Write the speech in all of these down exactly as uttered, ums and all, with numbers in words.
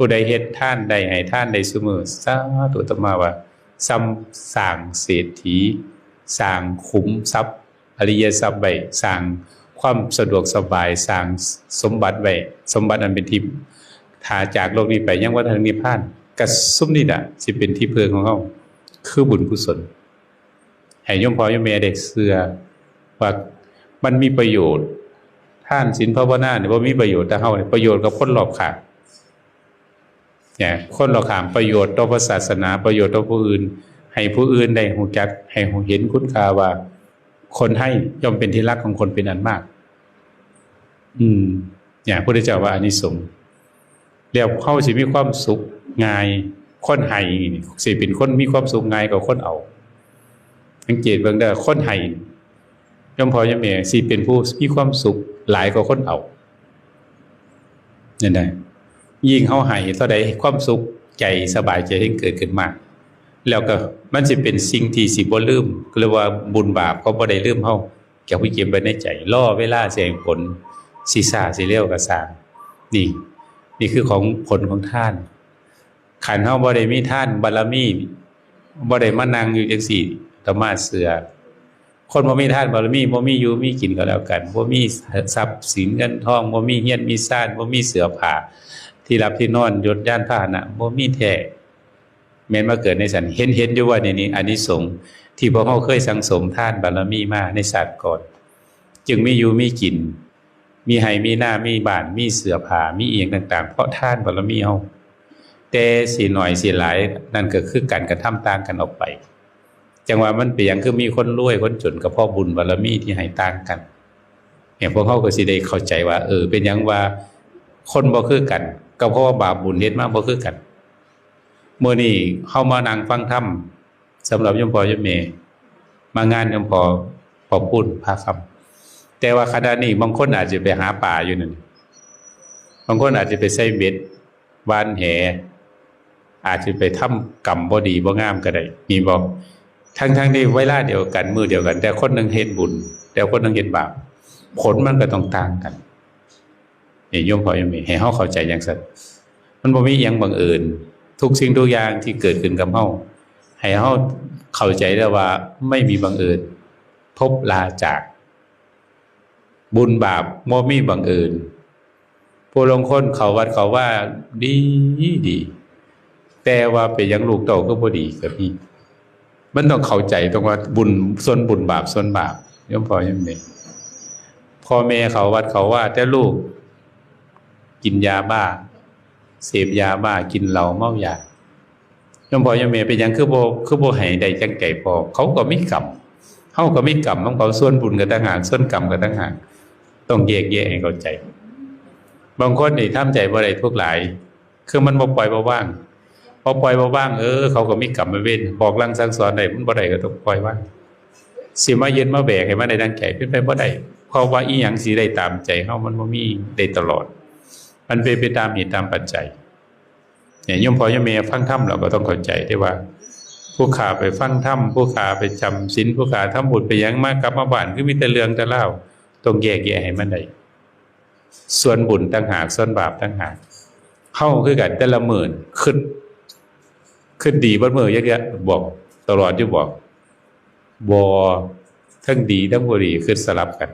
ผู้ใดเฮ็ดทานได้ ให้ทานได้ซุมื้อ สาธุ อาตมาว่า ส่ำสร้างเศรษฐี สร้างขุมทรัพย์ อริยทรัพย์ไว้ สร้างความสะดวกสบาย สร้างสมบัติไว้ สมบัติอันเป็นทิพย์ ถ้าจากโลกนี้ไปยังบ่ทันนิพพาน กะซุมนี้ล่ะสิเป็นที่พึ่งของเฮา คือบุญกุศล ให้โยมพ่อโยมแม่ได้เชื่อว่ามันมีประโยชน์ ทานศีลภาวนานี่บ่มีประโยชน์แต่เฮานี่ ประโยชน์กับคนรอบข้าง เนี่ย คนรอบข้าง ประโยชน์ต่อพระศาสนา ประโยชน์ต่อผู้อื่น ให้ผู้อื่นได้รู้จัก ให้เห็นคุณค่าว่า คนให้ย่อมเป็นที่รักของคนเป็นอันมาก อืม เนี่ย พระพุทธเจ้าว่าอานิสงส์ แล้วเฮาสิมีความสุขง่าย คนให้นี่สิเป็นคนมีความสุขง่ายกว่าคนเอา สังเกตเบิ่งเด้อ คนให้ โยมพ่อโยมแม่สิเป็นผู้มีความสุขหลายกว่าคนเอา นั่นแหละ ยิ่งเฮาให้เท่าใด ความสุขใจสบายใจแฮ่งเกิดขึ้นมา แล้วก็มันสิเป็นสิ่งที่สิบ่ลืม เรียกว่าบุญบาปก็บ่ได้ลืมเฮา เก็บไว้ เก็บไว้ในใจ รอเวลาสิให้ผล สิช้าสิเร็วก็ซ่าง นี่ นี่คือของผลของทาน คันเฮาบ่ได้มีทานบารมี บ่ได้มานั่งอยู่จังซี่ อาตมาเชื่อ คนบ่มีทานบารมี บ่มีอยู่มีกินก็แล้วกัน บ่มีทรัพย์สินเงินทอง บ่มีเฮือนมีซาน บ่มีเสื้อผ้า ที่หลับที่นอน ยศยานพาหนะ บ่มีแท้ แม่นมาเกิดในสัน เห็น เห็นอยู่ว่านี่ นี่อานิสงส์ที่พวกเฮาเคยสั่งสมทานบารมีมาในชาติก่อน จึงมีอยู่มีกิน มีไฮ่มีนา มีบ้าน มีเสื้อผ้า มีอีหยังต่างๆ เพราะทานบารมีเฮา แต่สิน้อยสิหลาย นั่นก็คือการกระทำต่างกันออกไป จั่งว่ามันเป็นหยังคือมีคนรวยคนจน ก็เพราะบุญบารมีที่ให้ต่างกัน เนี่ย พวกเฮาก็สิได้เข้าใจว่า เออ เป็นหยังว่าคนบ่คือกัน ก็เพราะว่าบาปบุญเฮ็ดมาบ่คือกัน มื้อนี้เฮามานั่งฟังธรรม สำหรับโยมพ่อโยมแม่ มางานโยมพ่อ พ่อพูนพาคำ แต่ว่าขณะนี้บางคนอาจจะไปหาปลาอยู่นั่น บางคนอาจจะไปใส่เบ็ด หว่านแห อาจจะไปทำกรรมบ่ดีบ่งามก็ได้ มีบ่ ทั้งๆที่เวลาเดียวกัน มื้อเดียวกัน แต่คนหนึ่งเฮ็ดบุญ แต่คนหนึ่งเฮ็ดบาป ผลมันก็ต้องต่างกัน นี่ โยมพ่อโยมแม่ ให้เฮาเข้าใจจั่งซั้น มันบ่มีอิหยังบังเอิญ ทุกสิ่งทุกอย่างที่เกิดขึ้นกับเฮา ให้เฮาเข้าใจได้ว่าไม่มีบังเอิญ พบลาจาก บุญบาปบ่มีบังเอิญ ผู้ลางคนเข้าวัดเข้าวาดีดี แต่ว่าเป็นหยังลูกเต้าก็บ่ดีก็มี มันต้องเข้าใจตรงว่าบุญส่วนบุญบาปส่วนบาป โยมพ่อโยมแม่ พ่อแม่เข้าวัดเข้าวา แต่ลูกกินยาบ้า เสพยาบ้า กินเหล้า เมายา โยมพ่อโยมแม่ เป็นหยังคือบ่ คือบ่ให้ได้จั่งใจพ่อ เขาก็มีกรรม เฮาก็มีกรรมของเขา ส่วนบุญก็ต่างหาก ส่วนกรรมก็ต่างหาก ต้องแยกแยะให้เข้าใจ บางคนนี่ทำใจบ่ได้ทุกข์หลาย คือมันบ่ปล่อยบ่วาง บ่ปล่อยบ่วาง เออ เขาก็มีกรรมมีเวร บอกลางสั่งสอนได้ มันบ่ได้ก็ต้องปล่อยวาง สิมายึดมาแบกให้มันได้ดังใจ เป็นไปบ่ได้ เพราะว่าอีหยังสิได้ตามใจเฮา มันบ่มีได้ตลอด มันเป็นไปตามเหตุตามปัจจัย เนี่ย โยมพ่อโยมแม่ฟังธรรม เราก็ต้องเข้าใจได้ว่า ผู้ข้าไปฟังธรรม ผู้ข้าไปจำศีล ผู้ข้าทำบุญไปหยังมา กลับมาบ้านคือมีแต่เรื่องแต่ราว ต้องแยกแยะให้มันได้ ส่วนบุญต่างหาก ส่วนบาปต่างหาก เฮาคือกัน แต่ละมื้อคิด คิดดีเบิดมื้อจักเทื่อ บอก ตลอดอยู่บอก บ่ ทั้งดีทั้งบ่ดี คิดสลับกัน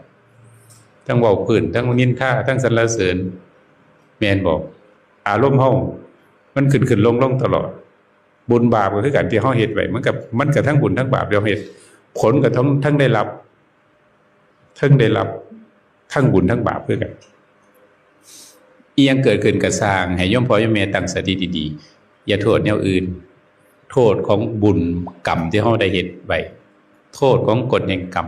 ทั้งเว้าพื้น ทั้งนินทา ทั้งสรรเสริญ แม่นบ่ อารมณ์เฮามันขึ้นขึ้นลงลงตลอด บุญบาปก็คือกัน ที่เฮาเฮ็ดไว้ มันก็ มันก็ทั้งบุญทั้งบาป เดี๋ยวเฮ็ด ผลก็ทั้ง ทั้งได้รับ ทั้งได้รับ ทั้งบุญทั้งบาปคือกัน อีหยังเกิดขึ้นก็ซ่าง ให้โยมพ่อโยมแม่ตั้งสติดีๆ อย่าโทษแนวอื่น โทษของบุญกรรมที่เฮาได้เฮ็ดไว้ โทษของกฎแห่งกรรม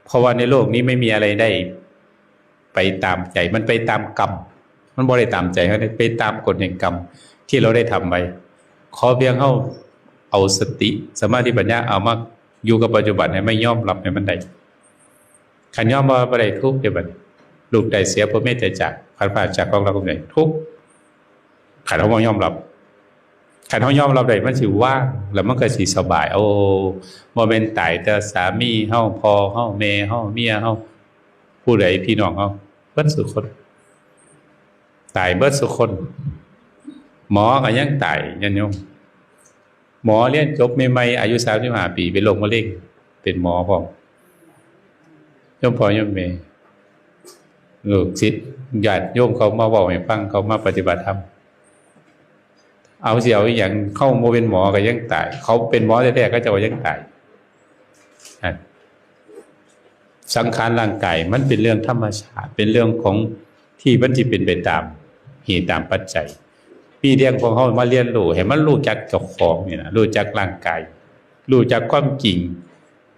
เพราะว่าในโลกนี้ไม่มีอะไรได้ไปตามใจ มันไปตามกรรม มันบ่ได้ตามใจเฮาเด้ ไปตามกฎแห่งกรรมที่เราได้ทำไว้ ขอเพียงเฮาเอาสติ สมาธิ ปัญญา เอามาอยู่กับปัจจุบัน ให้มันยอมรับให้มันได้ คันยอมว่าบ่ได้ ทุกข์เด้บัดนี้ ลูกตายเสีย ผัวเมียตายจาก พลัดพรากจากของรักของใหญ่ ทุกข์ คันเฮาบ่ยอมรับ คันเฮายอมรับได้ มันสิว่าง แล้วมันก็สิสบาย โอ้ บ่แม่นตายแต่สามีเฮา พ่อเฮา แม่เฮา เมียเฮา ผู้ใด พี่น้องเฮา เบิดซุคน ตายเบิดซุคน หมอก็ยังตาย ญาติโยม หมอเรียนจบใหม่ๆ อายุสามสิบห้าปี เป็นโรคมะเร็ง เป็นหมอพร้อม โยมพ่อโยมแม่ ลูกศิษย์ญาติโยมเขามาเว้าให้ฟัง เขามาปฏิบัติธรรม เอาสิเอาอีหยัง เขาบ่เป็นหมอก็ยังตาย เขาเป็นหมอแท้ๆ เขาเจ้าก็ยังตาย อ่ะ สังขารร่างกายมันเป็นเรื่องธรรมชาติ เป็นเรื่องของที่มันสิเป็นไปตามเหตุตามปัจจัย มีเรื่องของเฮามาเรียนรู้ ให้มันรู้จักเจ้าของนี่นะ รู้จักร่างกาย รู้จักความจริง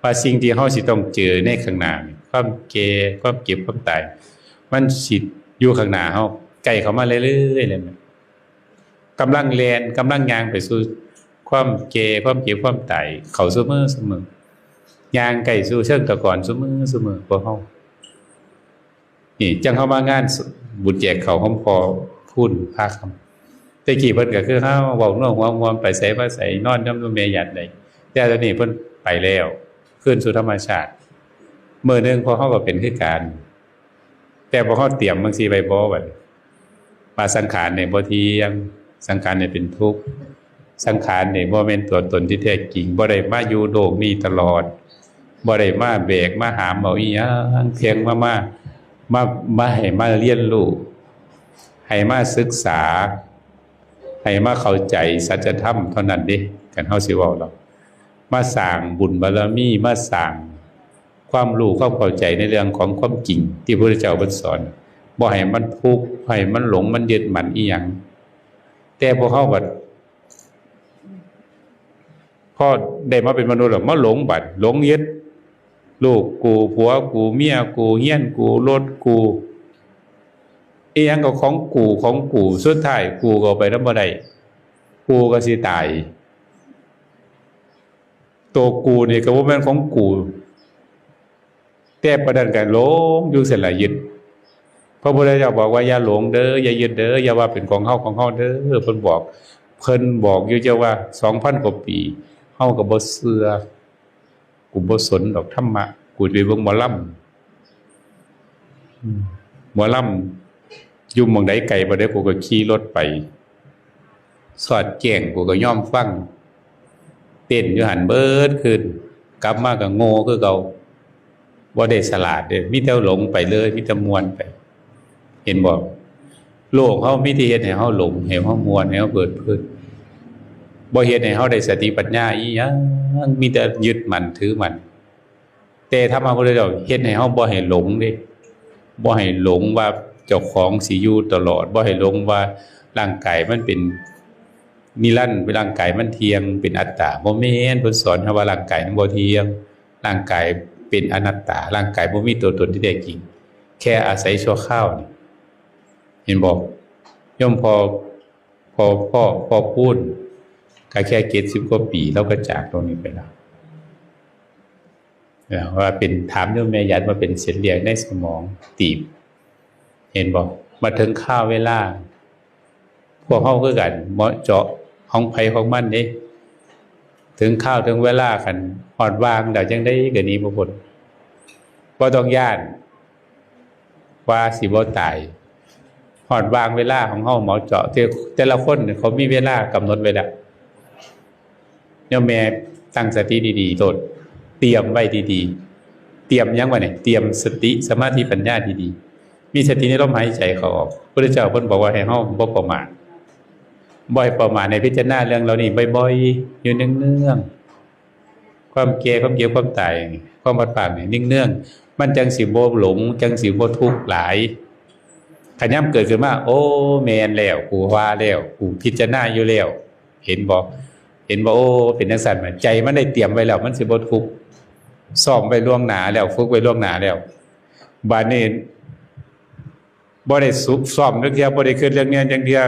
ว่าสิ่งที่เฮาสิต้องเจอในข้างหน้านี่ ความแก่ ความเจ็บ ความตาย มันสิอยู่ข้างหน้าเฮา ใกล้เข้ามาเรื่อยๆ เลยนะ กำลังแล่น กำลังย่างไปสู่ความแก่ ความเจ็บ ความตาย เข้าเสมอเสมอ ย่างใกล้สู่เชิงตะกอนเสมอเสมอ พวกเฮา นี่จั่งเฮามางานบุญแจกข้าวหอมพอพูนพาคำ แต่กี้เพิ่นก็คือเฮา เว้านัวหัวม่วน ไปไสมาไส นอนนำแม่ญาติได้ แต่ตอนนี้เพิ่นไปแล้ว คืนสู่ธรรมชาติ มื้อหนึ่งพวกเฮาก็เป็นคือกัน แต่พวกเฮาเตรียมจั่งซี้ไว้บ่ บัดนี้ ว่าสังขารนี่บ่เที่ยง สังขารนี่เป็นทุกข์ สังขารนี่บ่แม่นตัวตนที่แท้จริง บ่ได้มาอยู่โลกนี้ตลอด บ่ได้มาแบกมาหามเอาอีหยัง เพียงมา มา มา มาให้มาเรียนรู้ ให้มาศึกษา ให้มาเข้าใจสัจธรรมเท่านั้นเด้ คันเฮาสิเว้าแล้ว มาสร้างบุญบารมี มาสร้างความรู้ความเข้าใจในเรื่องของความจริงที่พระพุทธเจ้าเพิ่นสอน บ่ให้มันทุกข์ ให้มันหลง มันยึดมั่นอีหยัง แต่พวกเฮาบัด พอได้มาเป็นมนุษย์แล้ว มาหลงบัด หลงยึด ลูกกู ผัวกู เมียกู เฮือนกู รถกู อีหยังก็ของกู ของกู สุดท้ายกูก็เอาไปนำบ่ได้ กูก็สิตาย ตัวกูนี่ก็บ่แม่นของกู แต่ปานนั้นก็หลงอยู่ซั่นล่ะ ยึด พระพุทธเจ้าบอกว่า อย่าหลงเด้อ อย่ายึดเด้อ อย่าว่าเป็นของเฮา ของเฮาเด้อ เพิ่นบอก เพิ่นบอกอยู่จั่งว่า สองพันกว่าปี เฮาก็บ่เชื่อ กูบ่สนดอกธรรมะ กูไปเบิ่งหมอลำ อืม หมอลำอยู่หม่องใดไกลบ่ได้ กูก็ขี่รถไป สอดแจ้ง กูก็ยอมฟัง เต้นอยู่หั่นเบิดคืน กลับมาก็โง่คือเก่า บ่ได้ฉลาดเด้ มีแต่หลงไปเลย มีแต่ม่วนไป เห็นบ่ โลกเฮามีแต่เฮ็ดให้เฮาหลง ให้เฮาม่วน ให้เฮาเพลิดเพลิน บ่เฮ็ดให้เฮาได้สติปัญญาอีหยัง มีแต่ยึดมั่นถือมั่น แต่ธรรมะพุทธเจ้าเฮ็ดให้เฮาบ่ให้หลงเด้ บ่ให้หลงว่าเจ้าของสิอยู่ตลอด บ่ให้หลงว่าร่างกายมันเป็นนิรันดร์ ร่างกายมันเที่ยง เป็นอัตตา บ่แม่น เพิ่นสอนให้ว่าร่างกายมันบ่เที่ยง ร่างกายเป็นอนัตตา ร่างกายบ่มีตัวตนที่แท้จริง แค่อาศัยชั่วคราวนี่ เห็นบ่ โยมพ่อ พ่อ พ่อ พ่อพูน ก็แค่เจ็ดสิบกว่าปี ลาวก็จากโลกนี้ไปแล้ว เอ่อ ว่าเป็น ถามโยมแม่หยัด ว่าเป็นเส้นเลือดในสมองตีบ เห็นบ่ มาถึงคราวเวลา พวกเฮาคือกัน เหมาะเจาะของไผของมันเด้ ถึงคราวถึงเวลา คันฮอดวางแล้ว จั่งใดก็หนีบ่พ้น บ่ต้องย้าน ว่าสิบ่ตาย ฮอดวางเวลาของเฮาเหมาะเจาะ แต่ แต่ละคนเนี่ยเขามีเวลากำหนดไว้แล้ว โยมแม่ตั้งสติดีๆ โลด เตรียมไว้ดีๆ เตรียมหยังวะเนี่ย เตรียมสติ สมาธิ ปัญญาดีๆ มีสติในลมหายใจเข้าออก พุทธเจ้าเพิ่นบอกว่าให้เฮาบ่ประมาท บ่ให้ประมาท ให้พิจารณาเรื่องเหล่านี้บ่อยๆ อยู่เนืองๆ ความแก่ ความเจ็บ ความตาย ความพัดพรากนี่เนืองๆ มันจั่งสิบ่หลง จั่งสิบ่ทุกข์หลาย คันยามเกิดขึ้นมา โอ้ แม่นแล้ว กูว่าแล้ว กูพิจารณาอยู่แล้ว เห็นบ่ เห็นบ่ โอ้ เป็นจั่งซั่นน่ะ ใจมันได้เตรียมไว้แล้ว มันสิบ่ทุกข์ ซ้อมไว้ล่วงหน้าแล้ว ฝึกไว้ล่วงหน้าแล้ว บาดนี้ บ่ได้ฝึกซ้อมจักเทื่อ บ่ได้คิดเรื่องนี้จักเทื่อ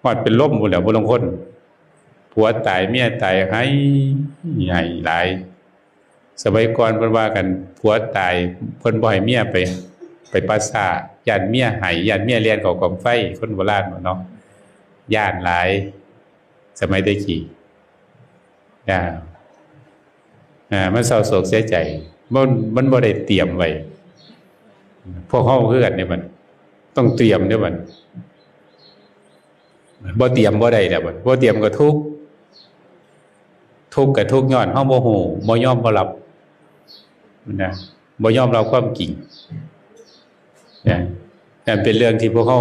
ฮอดเป็นลมพู้นแหล้ว ผู้ลางคน ผัวตาย เมียตาย ไห้ ไห้หลาย สมัยก่อนเพิ่นว่ากัน ผัวตาย เพิ่นบ่ให้เมียไป ไปป่าช้า ย้านเมียไห้ ย้านเมียแล่นเข้ากองไฟ คนโบราณว่าเนาะ ย้านหลาย สมัยแต่กี้ อ่า อ่า มันเศร้าโศกเสียใจ มัน มันบ่ได้เตรียมไว้ พวกเฮาคือกันเด้บัด ต้องเตรียมเด้บัด บ่เตรียมบ่ได้แล้วบัด บ่เตรียมก็ทุกข์ ทุกข์ก็ทุกข์ย้อนเฮาบ่ฮู้ บ่ยอมบ่รับนะ บ่ยอมรับความจริงนะ นั่นเป็นเรื่องที่พวกเฮา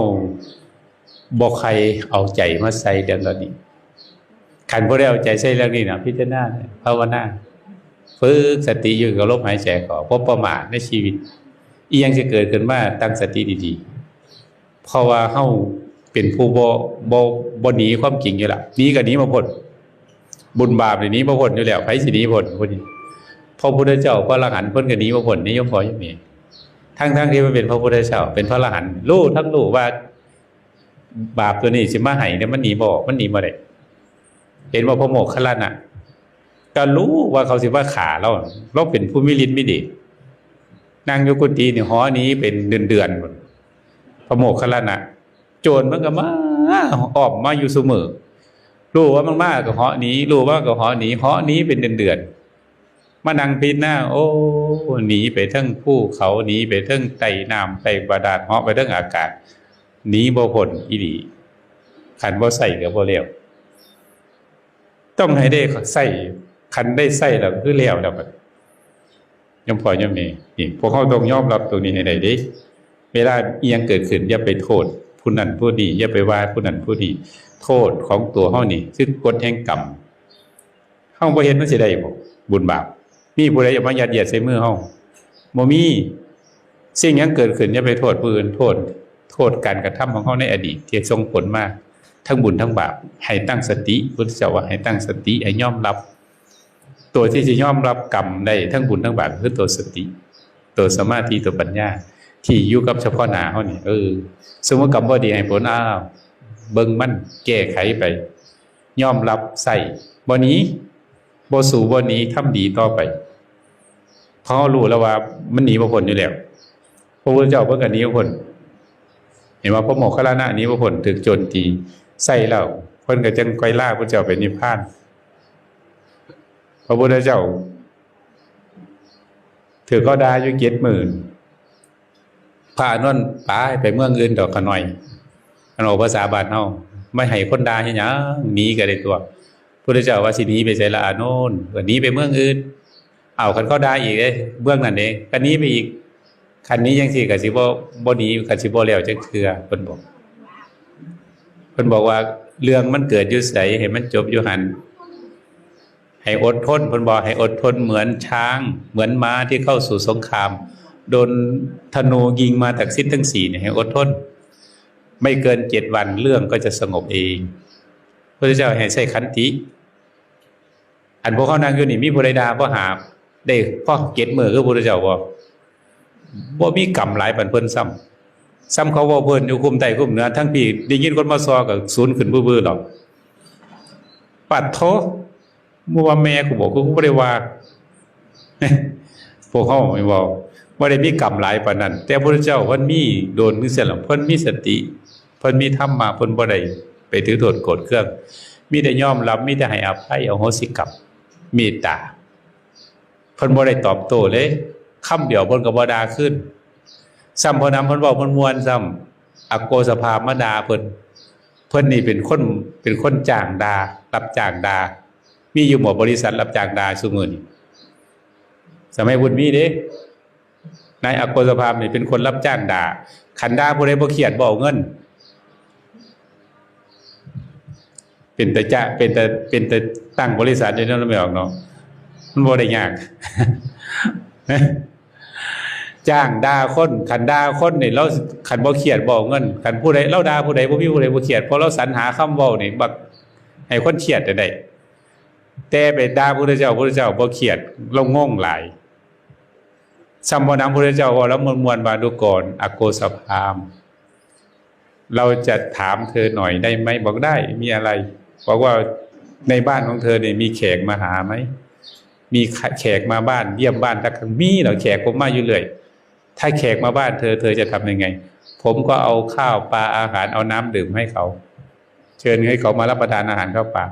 บ่ใคร่เอาใจมาใส่เรื่องเหล่านี้ คันบ่ได้เอาใจใส่เรื่องนี้นะ พิจารณา ภาวนา ฝึกสติอยู่กับลมหายใจเข้า บ่ประมาทในชีวิต อีหยังสิเกิดขึ้นมาตั้งสติดีๆ เพราะว่าเฮาเป็นผู้บ่ บ่ บ่หนีความจริงอยู่แล้ว หนีก็หนีบ่พ้น บุญบาปนี่หนีบ่พ้นอยู่แล้ว ไผสิหนีพ้น ผู้นี้ พระพุทธเจ้า พระอรหันต์ เพิ่นก็หนีบ่พ้น นี่โยมพ่อโยมแม่ ทั้งๆที่มันเป็นพระพุทธเจ้า เป็นพระอรหันต์ รู้ทั้งรู้ว่า บาปตัวนี้สิมาให้เนี่ย มันหนีบ่ออก มันหนีบ่ได้ เห็นว่าพระโมคคัลลานะ ก็รู้ว่าเขาสิมาฆ่าเรา เราเป็นผู้มีฤทธิ์มีเดช นั่งอยู่กุฏินี่ เหาะหนีเป็นเดือนๆ พระโมคคัลลานะ โจรมันก็มา อ้อมมาอยู่ซุมื้อ รู้ว่ามันมาก็เหาะหนี รู้ว่าก็เหาะหนี เหาะหนีเป็นเดือนๆ มานั่งพิจารณา โอ้ หนีไปทั้งภูเขา หนีไปทั้งใต้น้ำใต้บาดาล เหาะไปทั้งอากาศ หนีบ่พ้นอีหลี คันบ่ใส่ก็บ่แล้ว ต้องให้ได้ใส่ คันได้ใส่แล้วก็คือแล้วแล้วบัด โยมพ่อโยมแม่ นี่ พวกเฮาต้องยอมรับตรงนี้ให้ได้เด้ เวลาอิหยังเกิดขึ้น อย่าไปโทษผู้นั้นผู้นี้ อย่าไปว่าผู้นั้นผู้นี้ โทษของตัวเฮานี่ คือกฎแห่งกรรม เฮาบ่เฮ็ดมันสิได้บ่ บุญบาป มีผู้ใดเอามายัดเยียดใส่มือเฮา บ่มี สิ่งหยังเกิดขึ้น อย่าไปโทษผู้อื่น โทษ โทษการกระทำของเฮาในอดีต ที่ส่งผลมา ทั้งบุญทั้งบาป ให้ตั้งสติ พุทธเจ้าว่าให้ตั้งสติ ให้ยอมรับ ตัวที่สิยอมรับกรรมได้ทั้งบุญทั้งบาป คือตัวสติ ตัวสมาธิ ตัวปัญญา ที่อยู่กับเฉพาะหน้าเฮานี่ เออ สมมุติกรรมบ่ดีให้ผล อ้าว เบิ่งมัน แก้ไขไป ยอมรับใส่ บ่หนี บ่สู้ บ่หนี ทำดีต่อไป เพราะเฮารู้แล้วว่ามันหนีบ่พ้นอยู่แล้ว พระพุทธเจ้าเพิ่นก็หนีบ่พ้น เห็นว่าพระโมคคัลลานะหนีบ่พ้น ถูกโจรตี ใส่แล้ว เพิ่นก็จังค่อยลาพระเจ้าไปนิพพาน พระพุทธเจ้า ถูกเขาด่าอยู่เจ็ดมื้อ พระอานนท์ ไป ไปเมืองอื่นดอกข้าน้อย อันออกภาษาบ้านเฮา ไม่ให้คนด่าเฮ็ดหยัง หนีก็ได้ตัว พุทธเจ้าว่าสิหนีไปไสล่ะอานนท์ ก็หนีไปเมืองอื่น เอาคันเขาด่าอีกเด้ เมืองนั้นเด้ ก็หนีไปอีก คันหนีจังซี่ก็สิบ่ บ่หนี ก็สิบ่แล้วจักเทื่อ เพิ่นบอก เพิ่นบอกว่าเรื่องมันเกิดอยู่ไส ให้มันจบอยู่หั่น ให้อดทน เพิ่นบอกให้อดทนเหมือนช้าง เหมือนม้าที่เข้าสู่สงคราม โดนธนูยิงมาจากทิศทั้งสี่เนี่ย ให้อดทน ไม่เกินเจ็ดวันเรื่องก็จะสงบเอง พระพุทธเจ้าให้ใช้ขันติ อันพวกเขานั่งอยู่นี่มีผู้ใดด่าบ่หา ได้พอเจ็ดมื้อคือพระพุทธเจ้าบ่ บ่มีกรรมหลายปานเพิ่นซ้ำ ซ้ำเขาเว้าเพิ่นอยู่คุ้มใต้คุ้มเหนือ ทั้งพี่ได้ยินคนมาซอก็สูนขึ้นบื้อๆหรอก ปัดโธ บ่ว่าแม่กูบอก กูบ่ได้ว่า พวกเขาไม่เว้า บ่ได้มีกรรมหลายปานนั้น แต่พระพุทธเจ้าเพิ่นมีโดนคือซั่นล่ะ เพิ่นมีสติ เพิ่นมีธรรมะ เพิ่นบ่ได้ไปถือโทษโกรธเคือง มีแต่ยอมรับ มีแต่ให้อภัย อโหสิกรรม เมตตา เพิ่นบ่ได้ตอบโต้เลย คำเดียวเพิ่นก็บ่ด่าคืน ซ้ำพอน้ำเพิ่นเว้าม่วนๆ ซ้ำ อโกสภามาด่าเพิ่น เพิ่นนี่เป็นคน เป็นคนจ้างด่า รับจ้างด่า มีอยู่บ่บริษัทรับจ้างด่าซุมื้อนี้ สมัยพุ้นมีเด้ นายอโกสภานี่เป็นคนรับจ้างด่า คันด่าผู้ใดบ่เครียดบ่เอาเงิน เป็นแต่จะ เป็นแต่ เป็นแต่ตั้งบริษัทอยู่นั่นแหละ ไม่ออกเนาะ มันบ่ได้ยาก จ้างด่าคน คันด่าคนนี่ ลาวคันบ่เครียดบ่เอาเงิน คันผู้ใด ลาวด่าผู้ใด บ่มีผู้ใดบ่เครียด เพราะลาวสรรหาคำเว้านี่ บัก ให้คนเครียดได้ แต่ไปด่าพระพุทธเจ้า พระพุทธเจ้าบ่เครียด ลาวงงหลาย ซ้ำพอน้ำพระพุทธเจ้าเว้าแล้วม่วนๆ ว่า ดูก่อน อโกสภาม เราจะถามเธอหน่อยได้ไหม บอกได้ มีอะไร บอกว่าในบ้านของเธอเนี่ยมีแขกมาหาไหม มีแขกมาบ้าน เยี่ยมบ้านสักครั้ง มีเหรอ แขกผมมาอยู่เรื่อย ถ้าแขกมาบ้านเธอ เธอจะทำยังไง ผมก็เอาข้าวปลาอาหาร เอาน้ำดื่มให้เขา เชิญให้เขามารับประทานอาหารข้าวปลา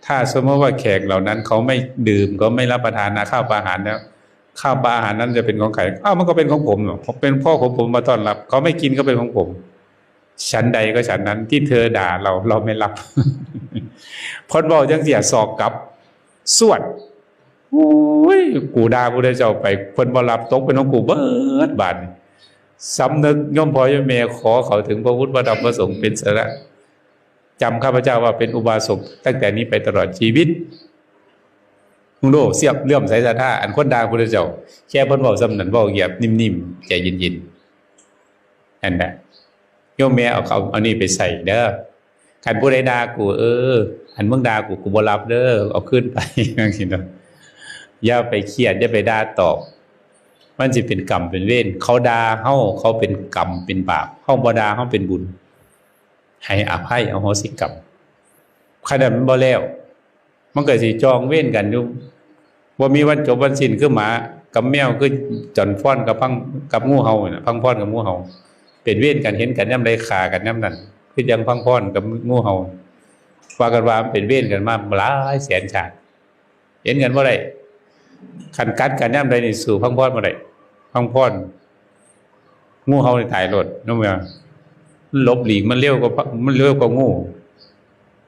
ถ้าสมมติว่าแขกเหล่านั้นเขาไม่ดื่ม เขาไม่รับประทานข้าวปลาอาหารแล้ว ข้าวปลาอาหารนั้นจะเป็นของใคร อ้าว มันก็เป็นของผมเหรอ ผมเป็นพ่อของผมมาต้อนรับ เขาไม่กินก็เป็นของผม ฉันใดก็ฉันนั้น ที่เธอด่าเรา เราไม่รับ เพิ่นเว้าจังซี่ สอกกลับ สวด โอ้ย กูด่าพุทธเจ้าไป เพิ่นบ่รับ ตกเป็นของกูเบิดบาดนี้ สำนึก โยมพ่อโยมแม่ ขอเข้าถึงพระพุทธพระธรรมพระสงฆ์เป็นสรณะ จำข้าพเจ้าว่าเป็นอุบาสกตั้งแต่นี้ไปตลอดชีวิต มึงดู เสียบเลื่อมใสศรัทธา อันคนด่าพุทธเจ้า แค่เพิ่นเว้าส่ำนั้น เว้าแบบนิ่มๆ ใจเย็นๆ นั่นแหละ โยมแม่เอา เอา เอานี่ไปใส่เด้อ คันผู้ใดด่ากู เออ อันมึงด่ากู กูบ่รับเด้อ เอาคืนไป จังซี่เนาะ อย่าไปเครียด อย่าไปด่าตอบ มันสิเป็นกรรมเป็นเวร เขาด่าเฮา เขาเป็นกรรมเป็นบาป เฮาบ่ด่า เฮาเป็นบุญ ให้อภัย อโหสิกรรม คันนั้นมันบ่แล้ว มันก็สิจองเวรกันอยู่ บ่มีวันจบวันสิ้น คือหมากับแมว คือจอนฟ้อนกับพัง กับงูเห่าน่ะ พังพรกับงูเห่า เป็นเวรกัน เห็นกันยามใด ฆ่ากันยามนั้น คือจั่งพังพรกับงูเห่า ว่ากันว่ามันเป็นเวรกันมาหลายแสนชาติ เห็นกันบ่ได้ คันกัดกันยามใดนี่สู้พังพรบ่ได้ พังพร งูเห่านี่ตายโลด นำว่า มันหลบหลีก มันเร็วกว่า มันเร็วกว่างู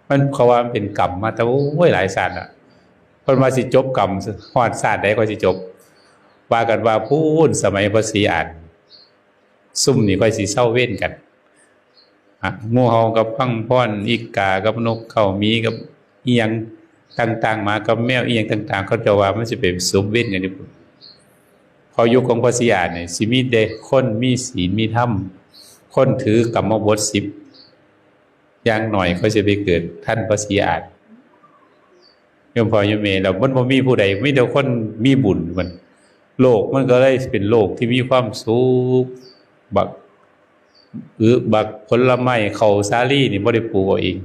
มัน เขาว่ามันเป็นกรรมมาแต่ โอ้ย หลายชาติละ เพิ่นว่าสิจบกรรม ฮอดชาติใดค่อยสิจบ ว่ากันว่าพู้นสมัยพระศรีอาน ซุมนี่ค่อยสิเซาเวรกัน อะ งูเห่ากับพังพร อีกากับนกเค้า หมีกับอิหยังต่างๆ หมากับแมวอิหยังต่างๆ เขาเจ้าว่ามันสิไปสมเวรกันอยู่พุ้น พอยุคของพระศรีอานนี่ สิมีแต่คนมีศีลมีธรรม คนถือกรรมบทสิบ อย่างน้อยเขาสิไปเกิดทันพระศรีอาน โยมพ่อโยมแม่ แล้วมันบ่มีผู้ใด มีแต่คนมีบุญมัน โลกมันก็เลยเป็นโลกที่มีความสุข บักอึ บักผลไม้ ข้าวสาลีนี่บ่ได้ปลูกเอาเอง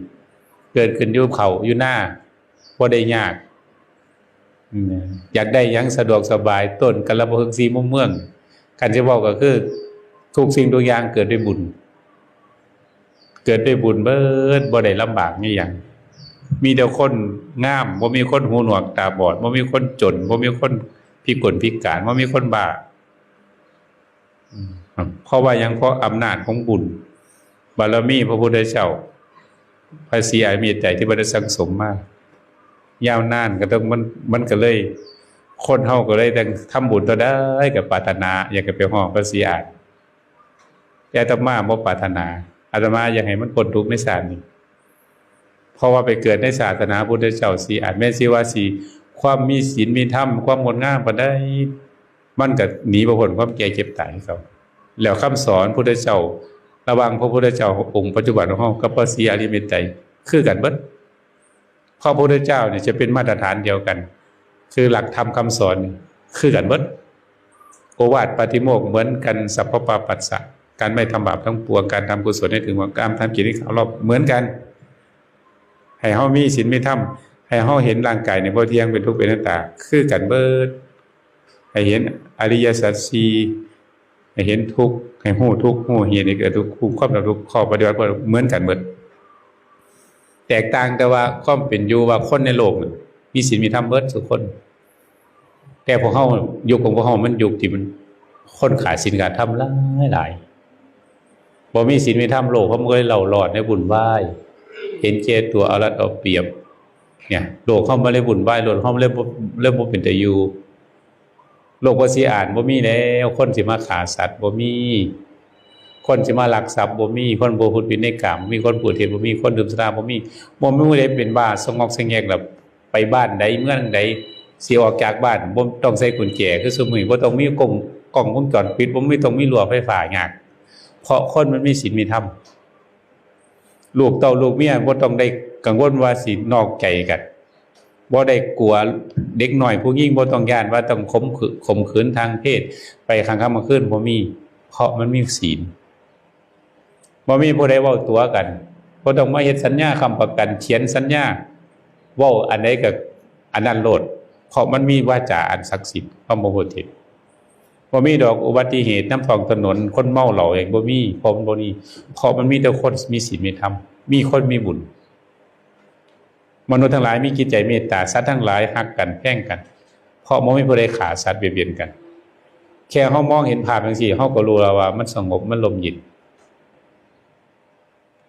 เกิดขึ้นอยู่เขาอยู่นา บ่ได้ยาก อืม อยากได้หยังสะดวกสบาย ต้นกัลปะพฤกษ์สีมุมเมือง คันสิเว้าก็คือ ทุกสิ่งทุกอย่างเกิดด้วยบุญ เกิดด้วยบุญเบิด บ่ได้ลำบากอิหยัง มีแต่คนงาม บ่มีคนหูหนวกตาบอด บ่มีคนจน บ่มีคนพิกลพิการ บ่มีคนบ้า อืม เพราะว่าหยัง เพราะอำนาจของบุญ บารมีพระพุทธเจ้า พระศรีอริยเมตไตรยที่เพิ่นได้สั่งสมมา ยาวนาน ก็ต้องมัน มันก็เลย คนเฮาก็เลยต้องทำบุญเท่าใดก็ปรารถนา อยากจะไปฮอดพระศรีอาน แต่อาตมาบ่ปรารถนา อาตมาอยากให้มันพ้นทุกข์ในชาตินี้ เพราะว่าไปเกิดในศาสนาพุทธเจ้าศรีอาน แม้นสิว่าสิ ความมีศีลมีธรรม ความงดงามปานใด มันก็หนีบ่พ้นความแก่เจ็บตายคือเก่า แล้วคำสอนพุทธเจ้า ระหว่างพระพุทธเจ้าองค์ปัจจุบันของเฮากับพระศรีอริยเมตไตรยคือกันเบิด พระพุทธเจ้าเนี่ยจะเป็นมาตรฐานเดียวกัน คือหลักธรรมคำสอนนี่คือกันเบิด โอวาทปาฏิโมกข์เหมือนกัน สัพพปาปัสสะ การไม่ทำบาปทั้งปวง การทำกุศลให้ถึงพร้อม การทำกิจที่เคารพเหมือนกัน ให้เฮามีศีลมีธรรม ให้เฮาเห็นร่างกายนี่บ่เที่ยง เป็นทุกข์เป็นอนัตตา คือกันเบิด ให้เห็นอริยสัจสี่ ให้เห็นทุกข์ ให้ฮู้ทุกข์ ฮู้เหตุให้เกิดทุกข์ ฮู้ความดับทุกข์ ข้อปฏิบัติเหมือนกันเบิด แตกต่างแต่ว่าความเป็นอยู่ว่าคนในโลกน่ะมีศีลมีธรรมเบิดทุกคน แต่พวกเฮา ยุคของพวกเฮามันยุคที่มันคนขาดศีลขาดธรรมหลายหลาย บ่มีศีลมีธรรม โลกเฮามันก็เลยเล่าร้อนในวุ่นวาย เห็นแก่ตัว เอารัดเอาเปรียบ เนี่ย โลกเฮามันเลยวุ่นวาย โลกเฮามันเลยบ่ เลยบ่เป็นตาอยู่ โลกพระศรีอานบ่มีแล้ว คนสิมาฆ่าสัตว์บ่มี คนสิมาลักทรัพย์บ่มี คนบ่พูดผิดในกามบ่มี คนพูดเท็จบ่มี คนดื่มสุราบ่มี บ่มีผู้ใดเป็นบ้าสงอกสงแงก แล้วไปบ้านใดเมืองใด สิออกจากบ้านบ่ต้องใส่กุญแจ คือซุมื้อนี้บ่ต้องมีกล้อง กล้องวงจรปิด บ่มีต้องมีรั้วไฟฟ้ายาก เพราะคนมันมีศีลมีธรรม ลูกเต้าลูกเมียบ่ต้องได้กังวลว่าสินอกใจกัน บ่ได้กลัวเด็กน้อยผู้หญิง บ่ต้องย้านว่าต้องข่มขืน ข่มขืนทางเพศ ไปกลางค่ำกลางคืน บ่มี เพราะมันมีศีล บ่มีผู้ใดเว้าตั๋วกัน บ่ต้องมาเฮ็ดสัญญาค้ำประกัน เขียนสัญญา เว้าอันใดก็อันนั้นโลด เพราะมันมีวาจาอันศักดิ์สิทธิ์ คำบ่พูดเท็จ บ่มีดอกอุบัติเหตุนำท้องถนน คนเมาเหล้าเองบ่มี เพราะมันบ่มี เพราะมันมีแต่คนมีศีลมีธรรม มีคนมีบุญ มนุษย์ทั้งหลายมีจิตใจเมตตา สัตว์ทั้งหลายฮักกันแพงกัน เพราะบ่มีผู้ใดฆ่าสัตว์เบียดเบียนกัน แค่เฮามองเห็นภาพจังซี่ เฮาก็รู้แล้วว่ามันสงบ มันร่มเย็น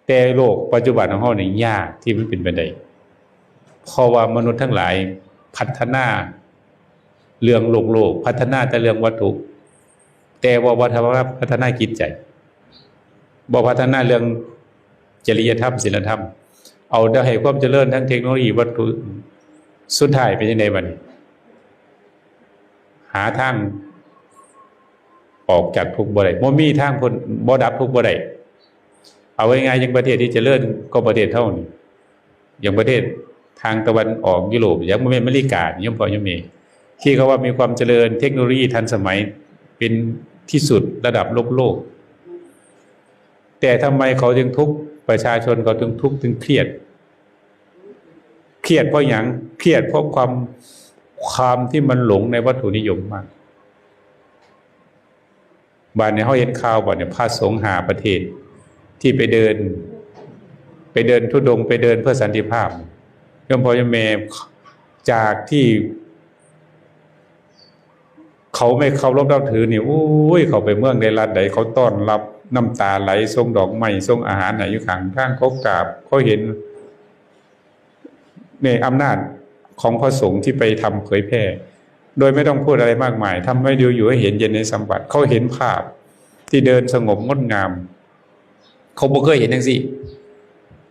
แต่โลกปัจจุบันของเฮานี่ยากที่มันเป็นไปได้ เพราะว่ามนุษย์ทั้งหลายพัฒนาเรื่องโลกโลก พัฒนาแต่เรื่องวัตถุ แต่ว่าบ่พัฒนาจิตใจ บ่พัฒนาเรื่องจริยธรรม ศีลธรรม เอาแต่ให้ความเจริญทางเทคโนโลยีวัตถุ สุดท้ายเป็นจั่งใดบัดนี้ หาทางออกจากทุกข์บ่ได้ บ่มีทางพ้น บ่ดับทุกข์บ่ได้ เอาง่ายๆ อย่างประเทศที่เจริญกว่าประเทศเฮานี่ อย่างประเทศทางตะวันออกยุโรป อย่างบ่แม่นอเมริกานี่ โยมพ่อโยมแม่ ที่เขาว่ามีความเจริญเทคโนโลยีทันสมัย เป็นที่สุดระดับโลกโลก แต่ทำไมเขาจึงทุกข์ ประชาชนเขาจึงทุกข์ จึงเครียด เครียดเพราะหยัง เครียดเพราะความ ความที่มันหลงในวัตถุนิยมมาก บาดนี้เฮาเห็นข่าวบาดนี้ พระสงฆ์ห้าประเทศ ที่ไปเดิน ไปเดินธุดงค์ ไปเดินเพื่อสันติภาพ โยมพ่อโยมแม่ จากที่เขาไม่เคารพนับถือนี่ โอ้ย เขาไปเมืองใดรัฐใด เขาต้อนรับน้ำตาไหล ส่งดอกไม้ ส่งอาหารให้อยู่ข้างทาง เขากราบ เขาเห็น ในอำนาจของพระสงฆ์ที่ไปทำเผยแพร่ โดยไม่ต้องพูดอะไรมากมาย ทำให้ดูอยู่ให้เห็นเย็นในสัมผัส เขาเห็นภาพที่เดินสงบงดงาม เขาบ่เคยเห็นจั่งซี้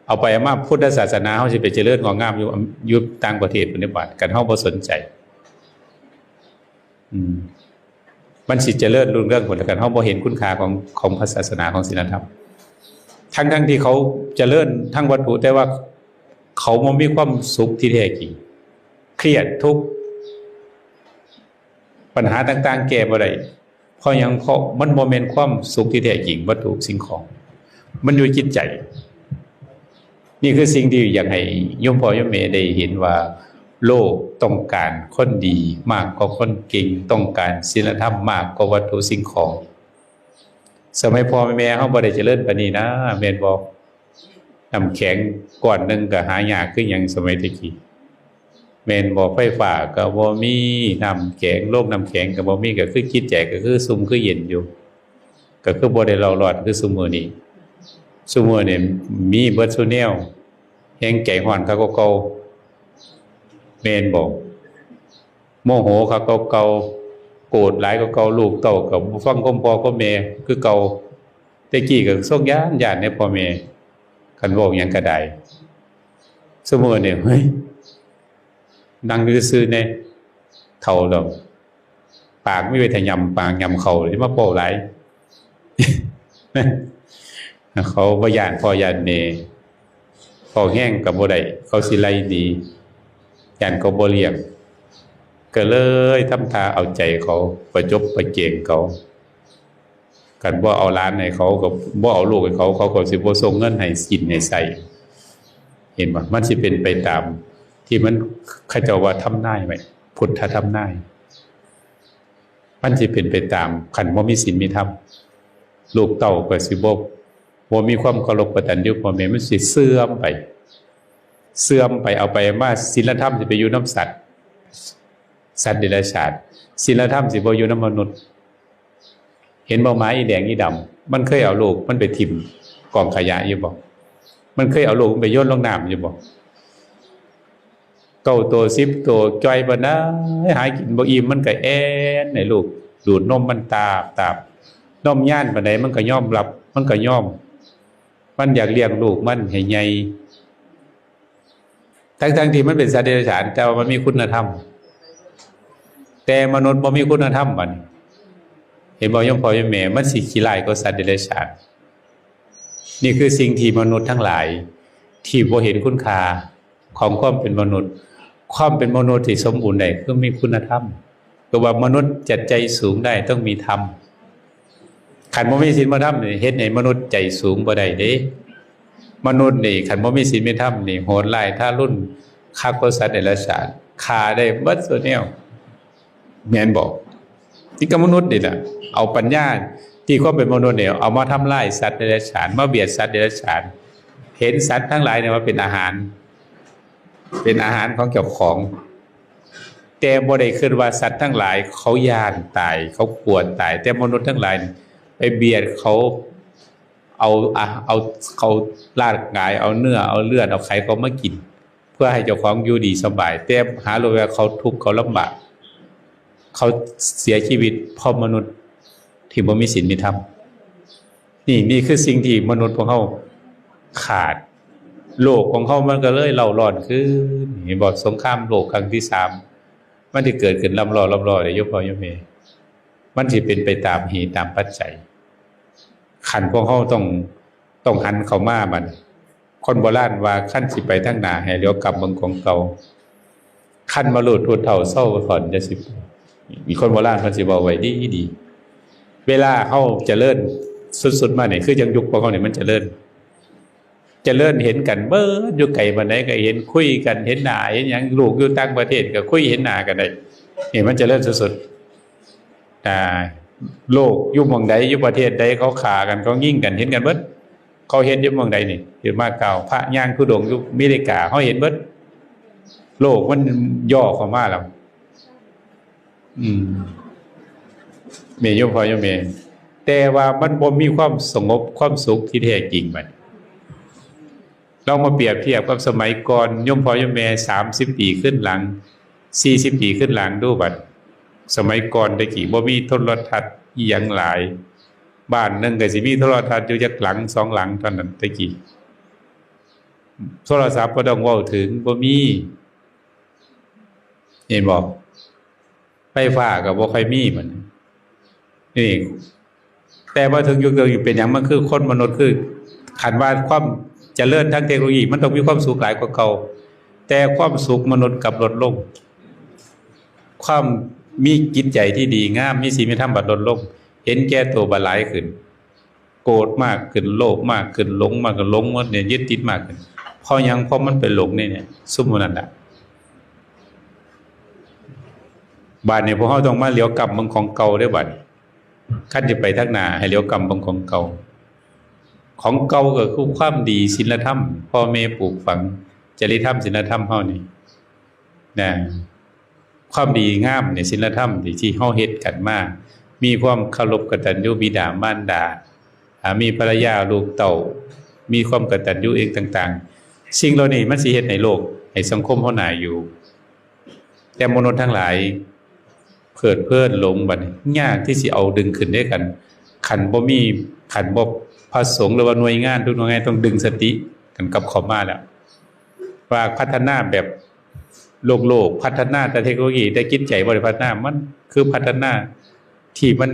เอาไปเอามาพุทธศาสนาเฮาสิไปเจริญงอกงามอยู่ อยู่ต่างประเทศพุ้นเด้บาด คันเฮาบ่สนใจ อืม มันสิเจริญรุ่งเรืองพุ้น คันเฮาบ่เห็นคุณค่าของ ของพระศาสนา ของศีลธรรม ทั้งๆ ที่เขาเจริญทางวัตถุ แต่ว่าเขาบ่มีความสุขที่แท้จริง เครียดทุกข์ ปัญหาต่างๆ แก้บ่ได้ เพราะหยัง เพราะมันบ่แม่นความสุขที่แท้จริง วัตถุสิ่งของ มันอยู่จิตใจ นี่คือสิ่งที่อยากให้โยมพ่อโยมแม่ได้เห็นว่า โลกต้องการคนดีมากกว่าคนเก่ง ต้องการศีลธรรมมากกว่าวัตถุสิ่งของ สมัยพ่อแม่เฮาบ่ได้เจริญปานนี้นะ แม่นบ่ น้ำแข็งก้อนหนึ่งก็หายากคือหยังสมัยแต่กี้ แม่นบ่ ไฟฟ้าก็บ่มี น้ำแข็ง โรงน้ำแข็งก็บ่มี ก็คือจิตใจก็คือซุ่มคือเย็นอยู่ ก็คือบ่ได้เร่าร้อนคือซุมื้อนี้ ซุมื้อนี้มีเบิดซุแนว แฮงใจร้อนคักกว่าเก่า แม่นบ่ โมโหคักกว่าเก่า โกรธหลายกว่าเก่า ลูกเต้าก็บ่ฟังความพ่อความแม่คือเก่า แต่กี้ก็ทรงย้าน ย้านในพ่อแม่ คันเว้าหยังก็ได้ ซุมื้อนี้ เฮ้ย นั่งซื่อๆ แหน่ เฒ่าแล้ว ปากมีไว้ถ้าย่ำปากย่ำข้าว สิมาเว้าหลาย เขาบ่ย้านพ่อย้านแม่ เว้าแฮงก็บ่ได้ เขาสิไล่หนี ย้านเขาบ่เลี้ยง ก็เลยทำท่าเอาใจเขา ประจบประแจงเขา คันบ่เอาหลานให้เขา ก็บ่เอาลูกให้เขา เขาก็สิบ่ส่งเงินให้กินให้ใช้ เห็นบ่ มันสิเป็นไปตามที่มัน เขาเจ้าว่าทำนายไว้ พุทธทำนาย มันสิเป็นไปตาม คันบ่มีศีลมีธรรม ลูกเต้าก็สิบ่ บ่มีความเคารพกตัญญูพ่อแม่ มันสิเสื่อมไป เสื่อมไป เอาไปมา ศีลธรรมสิไปอยู่นำสัตว์ สัตว์เดรัจฉาน ศีลธรรมสิบ่อยู่นำมนุษย์ เห็นบ่ หมาอีแดงอีดำ มันเคยเอาลูกมันไปถิ่มกองขยะอยู่บ่ มันเคยเอาลูกมันไปโยนลงน้ำอยู่บ่ เก้าโตสิบโต จ่อยปานใด หากินบ่อิ่ม มันก็แอ่นให้ลูกดูดนมมันตาบตาบ นมย่านปานใด มันก็ยอมรับ มันก็ยอม มันอยากเลี้ยงลูกมันให้ใหญ่ ทั้งๆ ที่มันเป็นสัตว์เดรัจฉาน แต่ว่ามันมีคุณธรรม แต่มนุษย์บ่มีคุณธรรมบัดนี้ เห็นบ่ โยมพ่อโยมแม่ มันสิขี้ร้ายกว่าสัตว์เดรัจฉาน นี่คือสิ่งที่มนุษย์ทั้งหลายที่บ่เห็นคุณค่าของความเป็นมนุษย์ ความเป็นมนุษย์ที่สมบูรณ์ได้คือมีคุณธรรม ก็ว่ามนุษย์จะใจสูงได้ต้องมีธรรม คันบ่มีศีลบ่ธรรมนี่ เฮ็ดให้มนุษย์ใจสูงบ่ได้เด้ มนุษย์นี่ คันบ่มีศีลมีธรรมนี่ โหดร้ายทารุณ คักกว่าสัตว์เดรัจฉาน ฆ่าได้เบิดซุแนว แม่นบ่ นี่ก็มนุษย์นี่แหละ เอาปัญญาที่ความเป็นมนุษย์เนี่ย เอามาทำลายสัตว์เดรัจฉาน มาเบียดสัตว์เดรัจฉาน เห็นสัตว์ทั้งหลายเนี่ยว่าเป็นอาหาร เป็นอาหารของเจ้าของ แต่บ่ได้คิดว่าสัตว์ทั้งหลายเขาย้านตาย เขากลัวตาย แต่มนุษย์ทั้งหลายนี่ไปเบียดเขา เอาอะเอาเขาร่างกาย เอาเนื้อเอาเลือดเอาไขเขามากิน เพื่อให้เจ้าของอยู่ดีสบาย แต่หารู้ว่าเขาทุกข์เขาลำบาก เขาเสียชีวิตเพราะมนุษย์ที่บ่มีศีลมีธรรม นี่นี่คือสิ่งที่มนุษย์ของเขาขาด โลกของเขามันก็เลยเร่าร้อนขึ้น เห็นบ่ สงครามโลกครั้งที่สาม มันที่เกิดขึ้นลำลอลำลอเลยโยมพ่อโยมแม่ มันสิเป็นไปตามเหตุตามปัจจัย ขันพวกเขาต้องต้องหันเข้ามาบัดนี้ คนโบราณว่าคันสิไปทางหน้าให้เหลียวกลับเบิ่งของเก่า คันมาโลดโพดเฒ่าเซาถอนจะสิ มีคนโบราณเพิ่นสิเว้าไว้ดีดี เวลาเฮาเจริญสุดๆมานี่ คือจั่งยุคพวกเฮานี่มันเจริญ เจริญเห็นกันเบิด อยู่ไกลปานใดก็เห็น คุยกันเห็นหน้าเห็นหยัง ลูกอยู่ต่างประเทศก็คุยเห็นหน้ากันได้ นี่มันเจริญสุดๆ อ่า โลกอยู่หม่องใด อยู่ประเทศใด เขาฆ่ากัน เขายิงกันเห็นกันเบิด เขาเห็นอยู่หม่องใดนี่ เห็นมาเก่า พระย่างธุดงค์อยู่อเมริกา เขาเห็นเบิด โลกมันย่อเข้ามาแล้ว อืม แม่โยมพ่อโยมแม่ แต่ว่ามันบ่มีความสงบความสุขที่แท้จริงบัดนี้ ลองมาเปรียบเทียบกับสมัยก่อน โยมพ่อโยมแม่ สามสิบปีขึ้นหลัง สี่สิบปีขึ้นหลังดูบัด สมัยก่อนแต่กี้บ่มีโทรทัศน์อีหยังหลาย บ้านหนึ่งก็สิมีโทรทัศน์อยู่จักหลังสองหลังเท่านั้นแต่กี้ โทรศัพท์บ่ต้องเว้าถึง บ่มี เห็นบ่ ไฟฟ้าก็บ่ค่อยมีบัดนี้ นี่ แต่ว่าถึงยุคเดียวนี้เป็นหยัง มันคือคนมนุษย์ คือ คันว่าความเจริญทางเทคโนโลยี มันต้องมีความสุขหลายกว่าเก่า แต่ความสุขมนุษย์กลับลดลง ความมีจิตใจที่ดีงาม มีศีลมีธรรมบัดลดลง เห็นแก่ตัวบัดหลายขึ้น โกรธมากขึ้น โลภมากขึ้น หลงมากขึ้น หลงหมดเนี่ย ยึดติดมากขึ้น เพราะหยัง เพราะมันไปหลงนี่เนี่ย ซุมหมู่นั่นน่ะ บาดนี้พวกเราต้องมาเหลียวกลับเบิ่งของเก่าเด้อบัดนี้ คันจะไปทางหน้าให้เหลียวกลับเบิ่งของเก่า ของเก่าก็คือความดีศีลธรรม พ่อแม่ปลูกฝังจริยธรรมศีลธรรมเฮานี่นะ ความดีงามในศีลธรรมที่ที่เฮาเฮ็ดกันมา มีความเคารพกตัญญูบิดามารดา อ่า มีภรรยาลูกเต้า มีความกตัญญูเองต่างๆ สิ่งเหล่านี้มันสิเฮ็ดให้โลก ให้สังคมเฮาน่าอยู่ แต่มนุษย์ทั้งหลาย เพลิดเพลินหลงบัดนี้ ยากที่สิเอาดึงขึ้นได้กัน คันบ่มี คันบ่พระสงฆ์หรือว่าหน่วยงานทุกหน่วยงานต้องดึงสติกันกลับเข้ามาแล้ว ว่าพัฒนาแบบโลกโลก พัฒนาแต่เทคโนโลยี แต่จิตใจบ่ได้พัฒนา มันคือพัฒนาที่มัน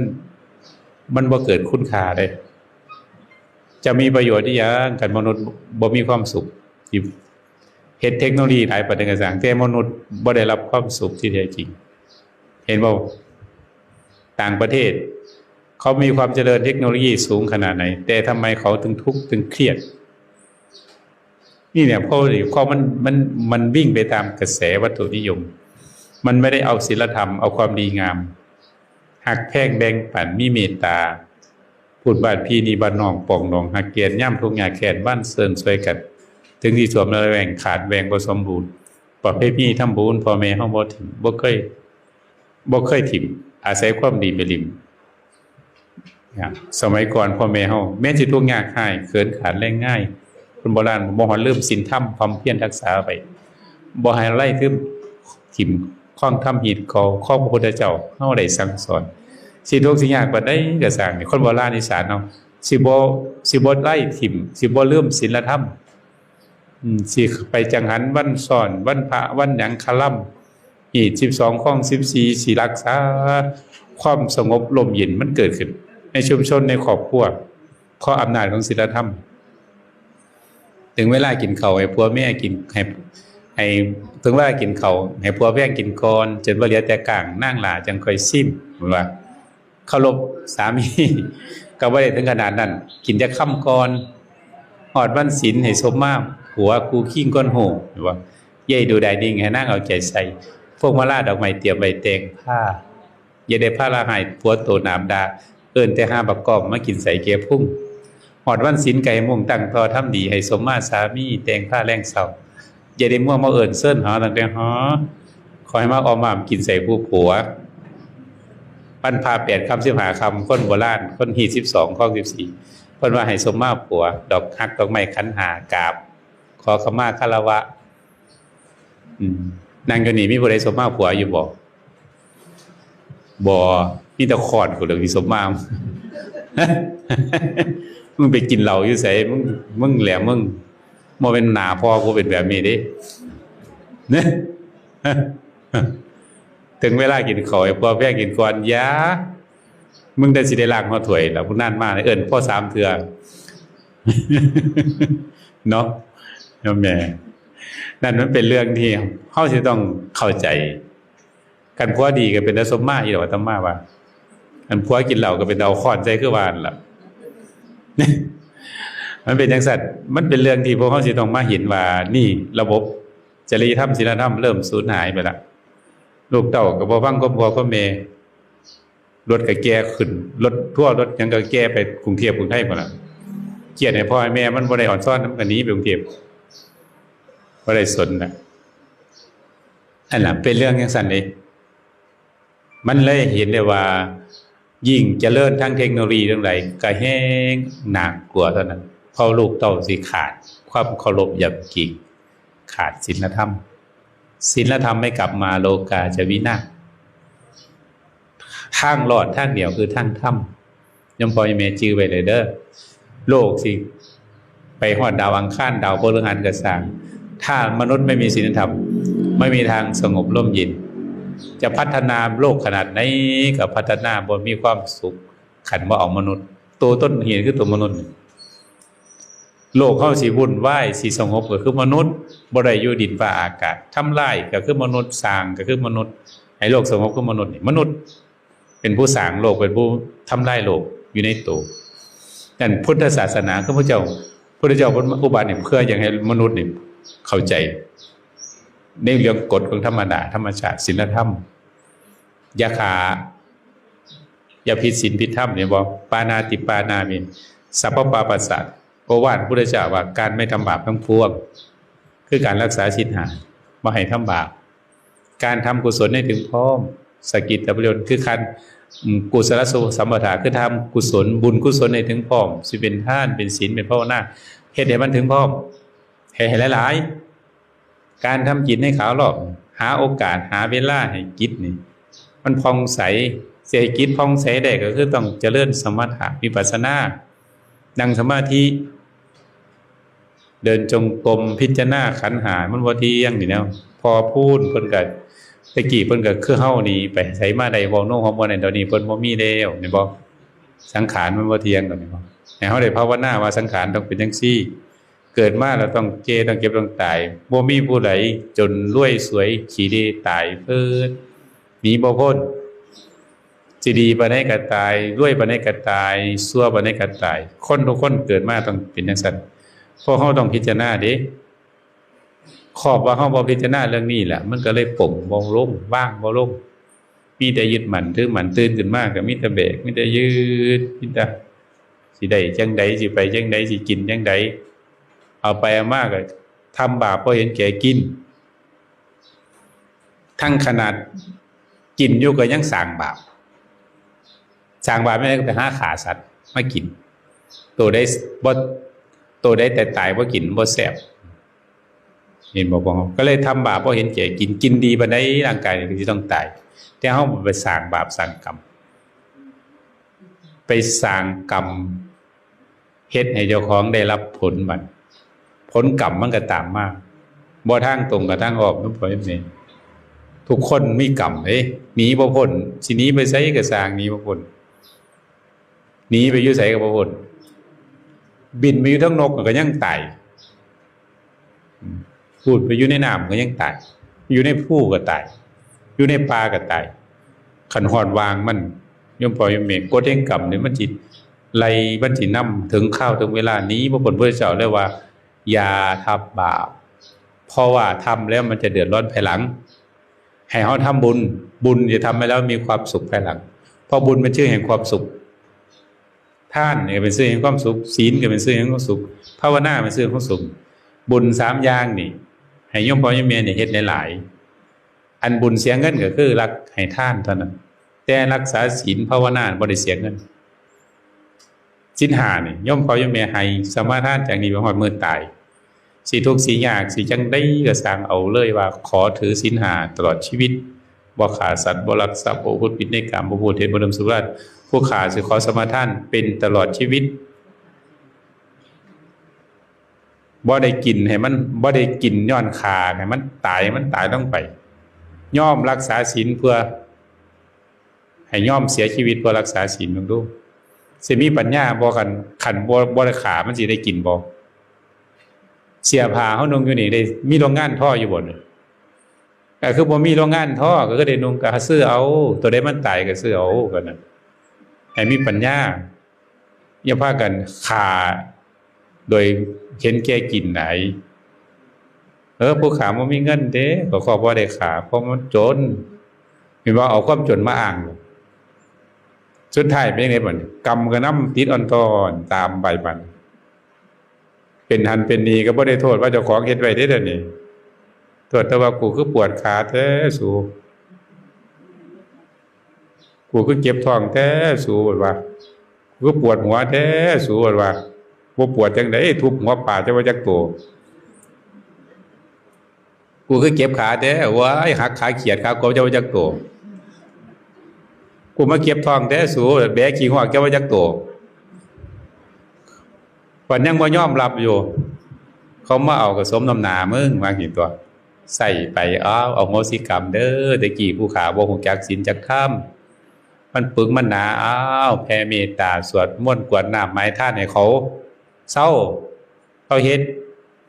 มันบ่เกิดคุณค่าเลย จะมีประโยชน์อีหยัง คันมนุษย์บ่มีความสุข ที่เฮ็ดเทคโนโลยีหลายปานใดก็ช่าง แต่มนุษย์บ่ได้รับความสุขที่แท้จริง เห็นบ่ ต่างประเทศ เขามีความเจริญเทคโนโลยีสูงขนาดไหน แต่ทำไมเขาถึงทุกข์ถึงเครียด นี่เนี่ย เพราะ เพราะมัน มัน มันวิ่งไปตามกระแสวัตถุนิยม มันไม่ได้เอาศีลธรรม เอาความดีงาม ฮักแพงแบ่งปัน มีเมตตา พูดบ้านพี่นี่บ้านน้อง ปองดองฮักแกน ยามทุกข์ยากแค้น บ้านเซินช่วยกัน ถึงที่ท่วมระแวง ขาดแวงบ่สมบูรณ์ ประเพณีทำบุญ พ่อแม่เฮาบ่ถิ่ม บ่เคย บ่เคยถิ่ม อาศัยความดีไปริม นะ สมัยก่อนพ่อแม่เฮา แม้นสิทุกข์ยากไร้ เขินขาดแรงง่าย คนโบราณบ่ฮอดลืมศีลธรรม ความเพียรรักษาไว้ บ่ให้ไร้ถิ่ม ถิ่ม คองธรรมฮีตเก่า ของพระพุทธเจ้าเฮาได้สั่งสอน สิทุกข์สิยากปานใดก็ซ่าง นี่คนโบราณอีสานเฮา สิบ่ สิบ่ไร้ถิ่ม สิบ่ลืมศีลธรรม อืม สิไปจังหันวันซ้อน วันพระ วันหยัง คาร่ำ ฮีตสิบสอง คองสิบสี่ สิรักษาความสงบร่มเย็นมันเกิดขึ้น ในชุมชน ในครอบครัว เพราะอำนาจของศีลธรรม ถึงเวลากินข้าวให้ผัวเมียกิน ให้ ให้ ถึงเวลากินข้าวให้ผัวเมียกินก่อน จนบ่เหลือแต่ก้าง นางหล้าจั่งค่อยซิม เพิ่นว่า เคารพสามี ก็บ่ได้ถึงขนาดนั้น กินจักคำก่อน ฮอดวันศีลให้สมมา ผัวคู่คิงควรฮู้ เห็นบ่ อย่าให้ดูดายนิ่ง ให้นางเอาใจใส่ พวงมาลัยดอกไม้เตรียมไว้แต่งพา อย่าได้พาละให้ผัวโตหนามด่า เอิ้นแต่หาบักกอมมากินใส่แก่พุง ฮอดวันศีลก็ให้มุ่งตั้งต่อทำดี ให้สมมาสามีแต่งพาแลงเช้า อย่าได้มัวมาเอิ้นเชิญหอตั้งแต่หอ ขอให้มาอ้อมอ้อมกินใส่ผู้ผัว วันพระแปดค่ำสิบห้าค่ำ คนโบราณ คนฮีตสิบสอง คองสิบสี่ เพิ่นว่าให้สมมาผัว ดอกฮักดอกไม้ขันห้ากราบ ขอขมาคารวะ อืม นั่งอยู่นี่มีผู้ใดสมมาผัวอยู่บ่? บ่ มีแต่ค้อนกูเรื่องที่สมมา มึงไปกินเหล้าอยู่ไส มึง มึงแหละ มึง บ่แม่นหน้าพ่อกูเป็นแบบนี้เด้ ถึงเวลากินข้าวให้พ่อแพงกินก่อน อย่า มึงได้สิได้ล้างฮอดถ้วยแล้ว ผู้นั้นมาเนี่ย เอิ้นพ่อสามเทื่อ เนาะ โยมแม่ นั่นมันเป็นเรื่องที่เฮาสิต้องเข้าใจ คันผัวดีก็เป็นตาสมมาอีหลี อาตมาว่า คันผัวกินเหล้าก็เป็นตาเอาค้อนใส่คือว่านั่นล่ะ มันเป็นจั่งซั้น มันเป็นเรื่องที่พวกเฮาสิต้องมาเห็นว่า นี่ระบบจริยธรรมศีลธรรมเริ่มสูญหายไปละ ลูกเต้าก็บ่ฟังความพ่อความแม่ รถก็แก่ขึ้น รถทัวร์รถหยังก็แก่ไปกรุงเทพฯ กรุงไทยฯ พุ้นล่ะ เคียดให้พ่อให้แม่มันบ่ได้อ่อนซ้อน มันก็หนีไปกรุงเทพฯ บ่ได้สนน่ะ อันน่ะเป็นเรื่องจั่งซั้นเด้ มันเลยเห็นได้ว่า ยิ่งเจริญทางเทคโนโลยีจั่งใด ก็แฮ่งน่ากลัวเท่านั้น เพราะลูกเต้าสิขาดความเคารพยำเกรง ขาดศีลธรรม ศีลธรรมไม่กลับมา โลกาจะวินาศ ทางรอดทางเดียวคือทางธรรม โยมพ่อโยมแม่จื่อไว้เลยเด้อ โลกสิไปฮอดดาวอังคาร ดาวพฤหัสก็ซ่าง ถ้ามนุษย์ไม่มีศีลธรรม ไม่มีทางสงบร่มเย็น จะพัฒนาโลกขนาดไหนก็พัฒนาบ่มีความสุข คันบ่เอามนุษย์ ตัวต้นเหตุคือตัวมนุษย์ โลกเฮาสิวุ่นวาย สิสงบก็คือมนุษย์ บ่ได้อยู่ดินฟ้าอากาศ ทำลายก็คือมนุษย์ สร้างก็คือมนุษย์ ให้โลกสงบคือมนุษย์นี่ มนุษย์เป็นผู้สร้างโลก เป็นผู้ทำลายโลกอยู่ในตัว นั่นพุทธศาสนาคือพระเจ้า พุทธเจ้าอุบัตินี่เพื่ออยากให้มนุษย์นี่เข้าใจ ในเรื่องกฎของธรรมดา ธรรมชาติ ศีลธรรม อย่าฆ่า อย่าผิดศีลผิดธรรม เห็นบ่? ปาณาติปาตาเวรมะ สัพพะปาปัสสะ โอวาทพระพุทธเจ้าว่าการไม่ทำบาปทั้งปวง คือการรักษาศีลห้า บ่ให้ทำบาป การทำกุศลให้ถึงพร้อม สักกิจประโยชน์ คือการ อืม กุศลสัมปทา คือทำกุศล บุญกุศลให้ถึงพร้อม สิเป็นทาน เป็นศีล เป็นภาวนา เฮ็ดให้มันถึงพร้อม ให้ ให้หลายๆ การทำจิตให้ขาวรอบ หาโอกาส หาเวลาให้จิตนี่ มันผ่องใส สิให้จิตผ่องใสได้ก็คือต้องเจริญสมถะ วิปัสสนา นั่งสมาธิ เดินจงกรม พิจารณาขันธ์ห้า มันบ่เที่ยงนี่แหล้ว พ่อพูนเพิ่นก็ แต่กี้เพิ่นก็คือเฮานี่ ไปไสมาได้ เว้าโน้มฮอดบ่ได้ เดี๋ยวนี้เพิ่นบ่มีแล้ว แม่นบ่? สังขารมันบ่เที่ยง เดี๋ยวนี้บ่ ให้เฮาได้ภาวนาว่าสังขารต้องเป็นจั่งซี้ เกิดมาแล้วต้องแก่ ต้องเจ็บ ต้องตาย บ่มีผู้ใดจนรวยสวยขี้เหร่ตายเพิด หนีบ่พ้น สิดีปานใดก็ตาย รวยปานใดก็ตาย ชั่วปานใดก็ตาย คนทุกคนเกิดมาต้องเป็นจั่งซั้น พวกเฮาต้องพิจารณาเด้ ครอบว่าเฮาบ่พิจารณาเรื่องนี้แหละ มันก็เลยปลงบ่ลง วางบ่ลง มีแต่ยึดมั่นถือมั่น ตื่นขึ้นมาก็มีแต่แบก มีแต่ยึด มีแต่สิได้จั่งใด สิไปจั่งใด สิกินจั่งใด เอาไปเอามาก็ทำบาปเพราะเห็นแก่กิน ทั้งขนาดกินอยู่ก็ยังสร้างบาป สร้างบาปแม่นก็ไปหาฆ่าสัตว์มากิน ตัวใดบ่ ตัวใดแต่ตายบ่กินบ่แซ่บ เห็นบ่พ่อ? ก็เลยทำบาปเพราะเห็นแก่กิน กินดีปานใดร่างกายนี่ก็สิต้องตาย แต่เฮาไปสร้างบาปสร้างกรรม ไปสร้างกรรม เฮ็ดให้เจ้าของได้รับผลบัด ผลกรรมมันก็ตามมา บ่ทางตรงก็ทางอ้อม มันบ่แม่น ทุกคนมีกรรมเด้ หนีบ่พ้น สิหนีไปไสก็ซ่าง หนีบ่พ้น หนีไปอยู่ไสก็บ่พ้น บินไปอยู่เทิงนกก็ยังตาย อืม พูดไปอยู่ในน้ำก็ยังตาย อยู่ในภูก็ตาย อยู่ในป่าก็ตาย คันฮอดวางมัน โยมพ่อโยมแม่ กฎแห่งกรรมนี่มันสิไล่ มันสินำ ถึงคราวถึงเวลาหนีบ่พ้น พระเจ้าเลยว่า อย่าทำบาป เพราะว่าทำแล้วมันจะเดือดร้อนภายหลัง ให้เฮาทำบุญ บุญจะทำให้เรามีความสุขภายหลัง เพราะบุญเป็นชื่อแห่งความสุข ทานนี่ก็เป็นชื่อแห่งความสุข ศีลก็เป็นชื่อแห่งความสุข ภาวนาเป็นชื่อแห่งความสุข บุญสามอย่างนี่ ให้โยมพ่อโยมแม่นี่เฮ็ดหลายๆ อันบุญเสียเงินก็คือรักให้ทานเท่านั้น แต่รักษาศีลภาวนาบ่ได้เสียเงิน ศีลห้านี่ โยมพ่อโยมแม่ให้สมาทานจากนี้ไปฮอดมื้อตาย สิทุกข์สิยากสิจั่งใดก็ซ่าง เอาเลยว่าขอถือศีลห้าตลอดชีวิต บ่ฆ่าสัตว์ บ่ลักทรัพย์ บ่พูดผิดในกาม บ่พูดเท็จ บ่ดื่มสุรา ผู้ข้าสิขอสมาทานเป็นตลอดชีวิต บ่ได้กินให้มัน บ่ได้กินย้อนฆ่าให้มันตาย มันตายลงไป ยอมรักษาศีลเพื่อ ให้ยอมเสียชีวิตเพื่อรักษาศีล เบิ่งดู สิมีปัญญาบ่ คัน คันบ่ บ่ได้ฆ่ามันสิได้กินบ่ เสื้อผ้าเฮานุ่งอยู่นี่ ได้มีโรงงานทออยู่บ่นี่ ก็คือบ่มีโรงงานทอ ก็คือได้นุ่ง ก็ซื้อเอา ตัวใดมันตายก็ซื้อเอา ก็นั่น ให้มีปัญญา อย่าพากันฆ่าโดยเห็นแก่กินหลาย เออ ผู้ข้าบ่มีเงินเด้ ก็ขอบ่ได้ฆ่า เพราะมันจน เห็นว่าเอาความจนมาอ้าง สุดท้ายเป็นจั่งใดบัดนี้ กรรมก็นำติดอ่อนต้อนตามไปบัดนี้ เป็นหั้นเป็นนี่ก็บ่ได้โทษว่าเจ้าของเฮ็ดไว้เด้ เดี๋ยวนี้ โทษแต่ว่ากูคือปวดขาแท้สู กูคือเจ็บท้องแท้สู ว่า กูคือปวดหัวแท้สู ว่า บ่ปวดจั่งใด ทุบหัวปลาจักว่าจักโต กูคือเจ็บขาแท้ ว้าย หักขาเขียดขากบจักว่าจักโต กูมาเจ็บท้องแท้สู แบะขี้ฮวกจักว่าจักโต บัดยังบ่ยอมรับอยู่ เขามาเอาก็สมน้ำหน้ามึง ว่าจั่งซี้ตั๊ว ใส่ไป อ้าว อโหสิกรรมเด้อ แต่กี้ผู้ข้าบ่ฮู้จักศีลจักธรรม มันปึกมันหนา อ้าว แผ่เมตตา สวดมนต์ กรวดน้ำหมายทานให้เขา เซา เซาเฮ็ด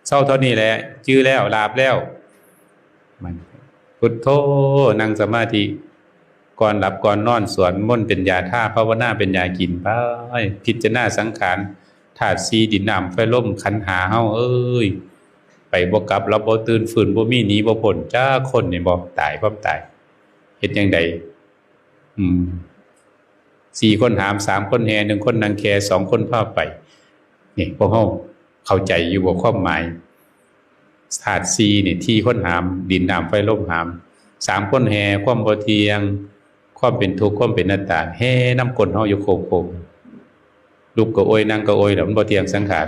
เซาเท่านี้แหละ จื่อแล้ว หลาบแล้ว มัน พุทโธ นั่งสมาธิ ก่อนหลับก่อนนอน สวดมนต์เป็นยาทา ภาวนาเป็นยากินไป พิจารณาสังขาร ธาตุสี่ ดินน้ำไฟลม ขันธ์ห้าเฮาเอ้ย ไปบ่กลับ หลับบ่ตื่น ฟื้นบ่มี หนีบ่พ้นจักคน นี่บ่ ตาย ความตาย เฮ็ดจั่งใด อืม สี่คนหาม สามคนแห่ หนึ่งคนนั่งแค สองคนพาไป นี่ พวกเฮาเข้าใจอยู่บ่ ความหมาย ธาตุสี่นี่ สี่คนหาม ดินน้ำไฟลมหาม สามคนแห่ ความบ่เที่ยง ความเป็นทุกข์ ความเป็นอนัตตา แห่นำก้นเฮาอยู่โคมๆ ลุกก็โอย นั่งก็โอย แล้วมันบ่เที่ยงสังขาร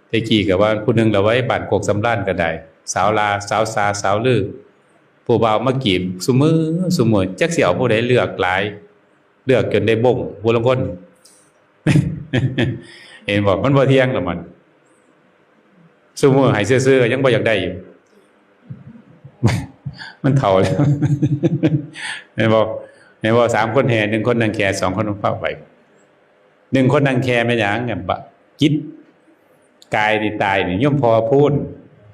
แต่กี้ก็ว่าผู้หนึ่งละไว้ บ้านโคกสำราญก็ได้ สาวลา สาวซา สาวลือ ผู้บ่าวมาจีบซุมื้อซุมื้อ จักสิเอาผู้ใด เลือกหลาย เลือกจนได้บ้งผู้ลางคน เห็นบ่ มันบ่เที่ยงแล้วมัน ซุมื้อให้ซื่อๆ ยังบ่อยากได้อยู่ มันเฒ่าแล้ว เห็นบ่ เห็นบ่ สามคนแห่ หนึ่งคนนั่งแค สองคนพาไป หนึ่งคนนั่งแคแม่นหยังเนี่ย บะ จิต กายนี่ตายนี่ โยมพ่อพูน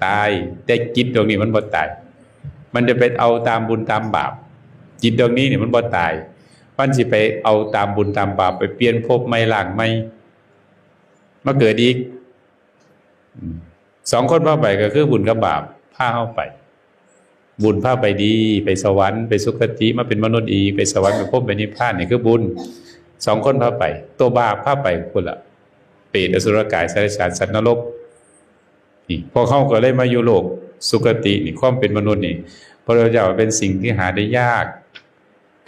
ตาย แต่จิตดวงนี้มันบ่ตาย มันจะไปเอาตามบุญตามบาป จิตดวงนี้นี่มันบ่ตาย มันสิไปเอาตามบุญตามบาป ไปเปลี่ยนภพใหม่ร่างใหม่ มาเกิดอีก อืม สองคนพาไปก็คือบุญกับบาปพาเฮาไป บุญพาไปดี ไปสวรรค์ ไปสุคติ มาเป็นมนุษย์อีก ไปสวรรค์ ไปพรหม ไปนิพพาน นี่คือบุญ สองคนพาไป ตัวบาปพาไปพุ้นละ เปรต อสุรกาย สัตว์เดรัจฉาน สัตว์นรก นี่ พวกเฮาก็เลยมาอยู่โลกสุคตินี่ ความเป็นมนุษย์นี่ พระพุทธเจ้าว่าเป็นสิ่งที่หาได้ยาก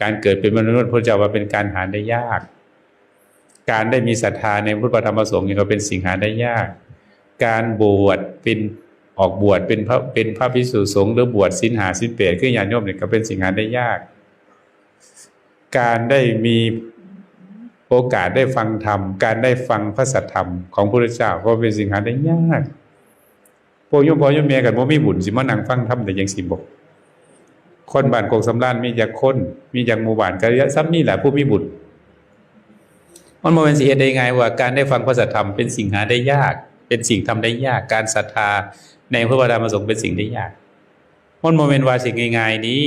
การเกิดเป็นมนุษย์ พระพุทธเจ้าว่าเป็นการหาได้ยาก การได้มีศรัทธาในพุทธธรรมประสงค์นี่ก็เป็นสิ่งหาได้ยาก การบวชเป็น ออกบวชเป็นพระ เป็นพระภิกษุสงฆ์ หรือบวชศีลห้าศีลแปด คือญาติโยมนี่ก็เป็นสิ่งหาได้ยาก การได้มีโอกาสได้ฟังธรรม การได้ฟังพระสัทธรรมของพระพุทธเจ้า ก็เป็นสิ่งหาได้ยาก พวกโยมพ่อโยมแม่กันบ่มีบุญสิมานั่งฟังธรรมได้จั่งซี้บ่ คนบ้านโคกสำราญมีจักคน มีจักหมู่บ้าน ก็ส่ำนี้แหละผู้มีบุญ มันบ่แม่นสิเฮ็ดได้ง่าย ว่าการได้ฟังพระสัทธรรมเป็นสิ่งหาได้ยาก เป็นสิ่งทำได้ยาก การศรัทธาในพระธรรมประสงค์เป็นสิ่งได้ยาก มันบ่แม่นว่าสิง่ายๆ นี้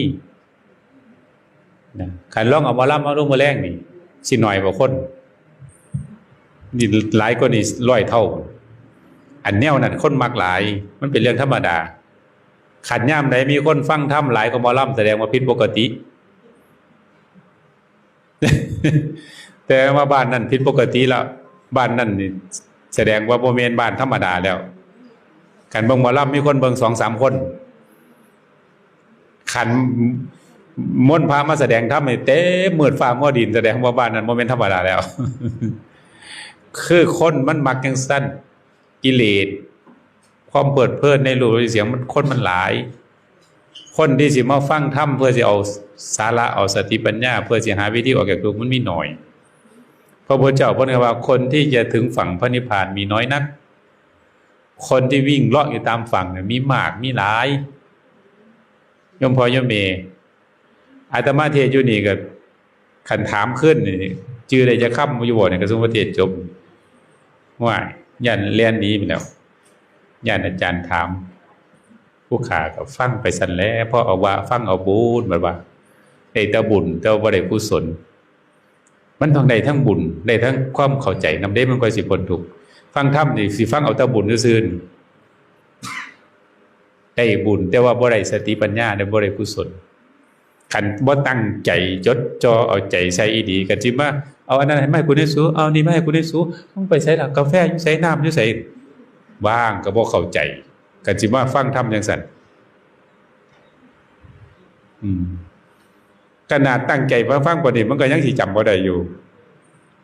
นะ คันลองเอาหมอลำมาลงมื้อแลงนี่ สิน้อยกว่าคน นี่หลายกว่านี่ร้อยเท่า อันแนวนั้นคนมักหลาย มันเป็นเรื่องธรรมดา คันยามใดมีคนฟังธรรมหลายกว่าหมอลำ แสดงว่าผิดปกติ แต่ว่าบ้านนั้นผิดปกติแล้ว บ้านนั้นนี่แสดงว่าบ่แม่นบ้านธรรมดาแล้ว คันเบิ่งหมอลำมีคนเบิ่งสองสามคน คันมนต์พระมาแสดงธรรมนี่เต็มมืดฟ้ามัวดิน แสดงว่าบ้านนั้นบ่แม่นธรรมดาแล้ว คือคนมันมักจั่งซั้น กิเลส ความเพลิดเพลินในรูปเสียง มัน คนมันหลาย คนที่สิมาฟังธรรมเพื่อสิเอาสาระ เอาสติปัญญา เพื่อสิหาวิธีออกจากทุกข์ มันมีน้อย พระพุทธเจ้าเพิ่นก็ว่า คนที่จะถึงฝั่งพระนิพพานมีน้อยนัก คนที่วิ่งเลาะอยู่ตามฝั่งเนี่ยมีมากมีหลาย โยมพ่อโยมแม่ อาตมาเทศน์อยู่นี่ก็ คันถามขึ้นนี่ จื่อได้จักคำอยู่บ่เนี่ย กระทรวงประเทศจบ ว่าย่านแล่นหนีไปแล้ว ย่านอาจารย์ถาม ผู้ข้าก็ฟังไปซั่นแหละ เพราะเอาว่าฟังเอาบุญ บัดว่า ได้แต่บุญ แต่ว่าบ่ได้กุศล มันต้องได้ทั้งบุญ ได้ทั้งความเข้าใจนำเด้ มันค่อยสิพ้นทุกข์ ฟังธรรมนี่สิฟังเอาแต่บุญซื่อๆนี่ ได้บุญ แต่ว่าบ่ได้สติปัญญา ได้บ่ได้กุศล คันบ่ตั้งใจจดจ่อเอาใจใส่อีหลี ก็สิมา เอาอันนั้นให้มาให้กูแหน่สู เอานี่มาให้กูแหน่สู มึงไปไสล่ะ กาแฟอยู่ไส น้ำอยู่ไส ว่างก็บ่เข้าใจ ก็สิมาฟังธรรมจั่งซั้น อืม ขนาดตั้งใจมาฟังปานนี้ มันก็ยังสิจำบ่ได้อยู่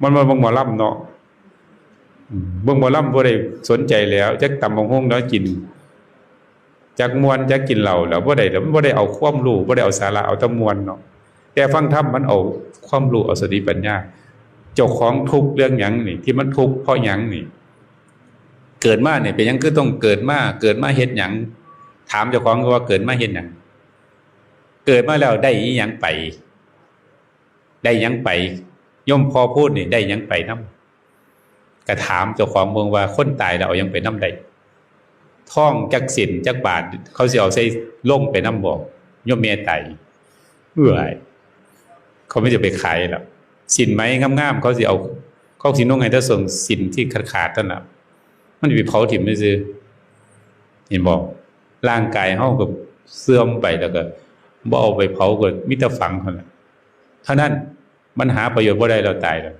มันมาเบิ่งหมอลำเนาะ อืม เบิ่งหมอลำบ่ได้สนใจแล้ว จักตำบักหุ่งเนาะกิน จักม่วน จักกินเหล้าแล้ว บ่ได้แล้ว มันบ่ได้เอาความรู้ บ่ได้เอาสาระ เอาแต่ม่วนเนาะ แต่ฟังธรรมมันเอาความรู้ เอาสติปัญญา เจ้าของทุกข์เรื่องหยังนี่ ที่มันทุกข์เพราะหยังนี่ เกิดมาเนี่ยเป็นหยังคือต้องเกิดมา เกิดมาเฮ็ดหยัง ถามเจ้าของว่าเกิดมาเฮ็ดหยัง เกิดมาแล้วได้อีหยังไป ได้หยังไป โยมพ่อพูดนี่ได้หยังไปนำ ก็ถามเจ้าของเบิ่งว่าคนตายแล้วเอาหยังไปนำได้ ทองจักเส้นจักบาท เขาสิเอาใส่โลงไปนำบ่ โยมแม่ตาย เอื้อย เขามีแต่ไปขายแล้ว สิ้นไหมงามๆ เขาสิเอา เขาสินุ่งให้แต่ส่วนสิ้นที่ขาดๆ เท่านั้นล่ะ มันสิไปเผาถิ่มซื่อๆ เห็นบ่ ร่างกายเฮาก็เสื่อมไป แล้วก็บ่เอาไปเผา ก็มีแต่ฝังเท่านั้น เท่านั้น มันหาประโยชน์บ่ได้แล้ว ตายแล้ว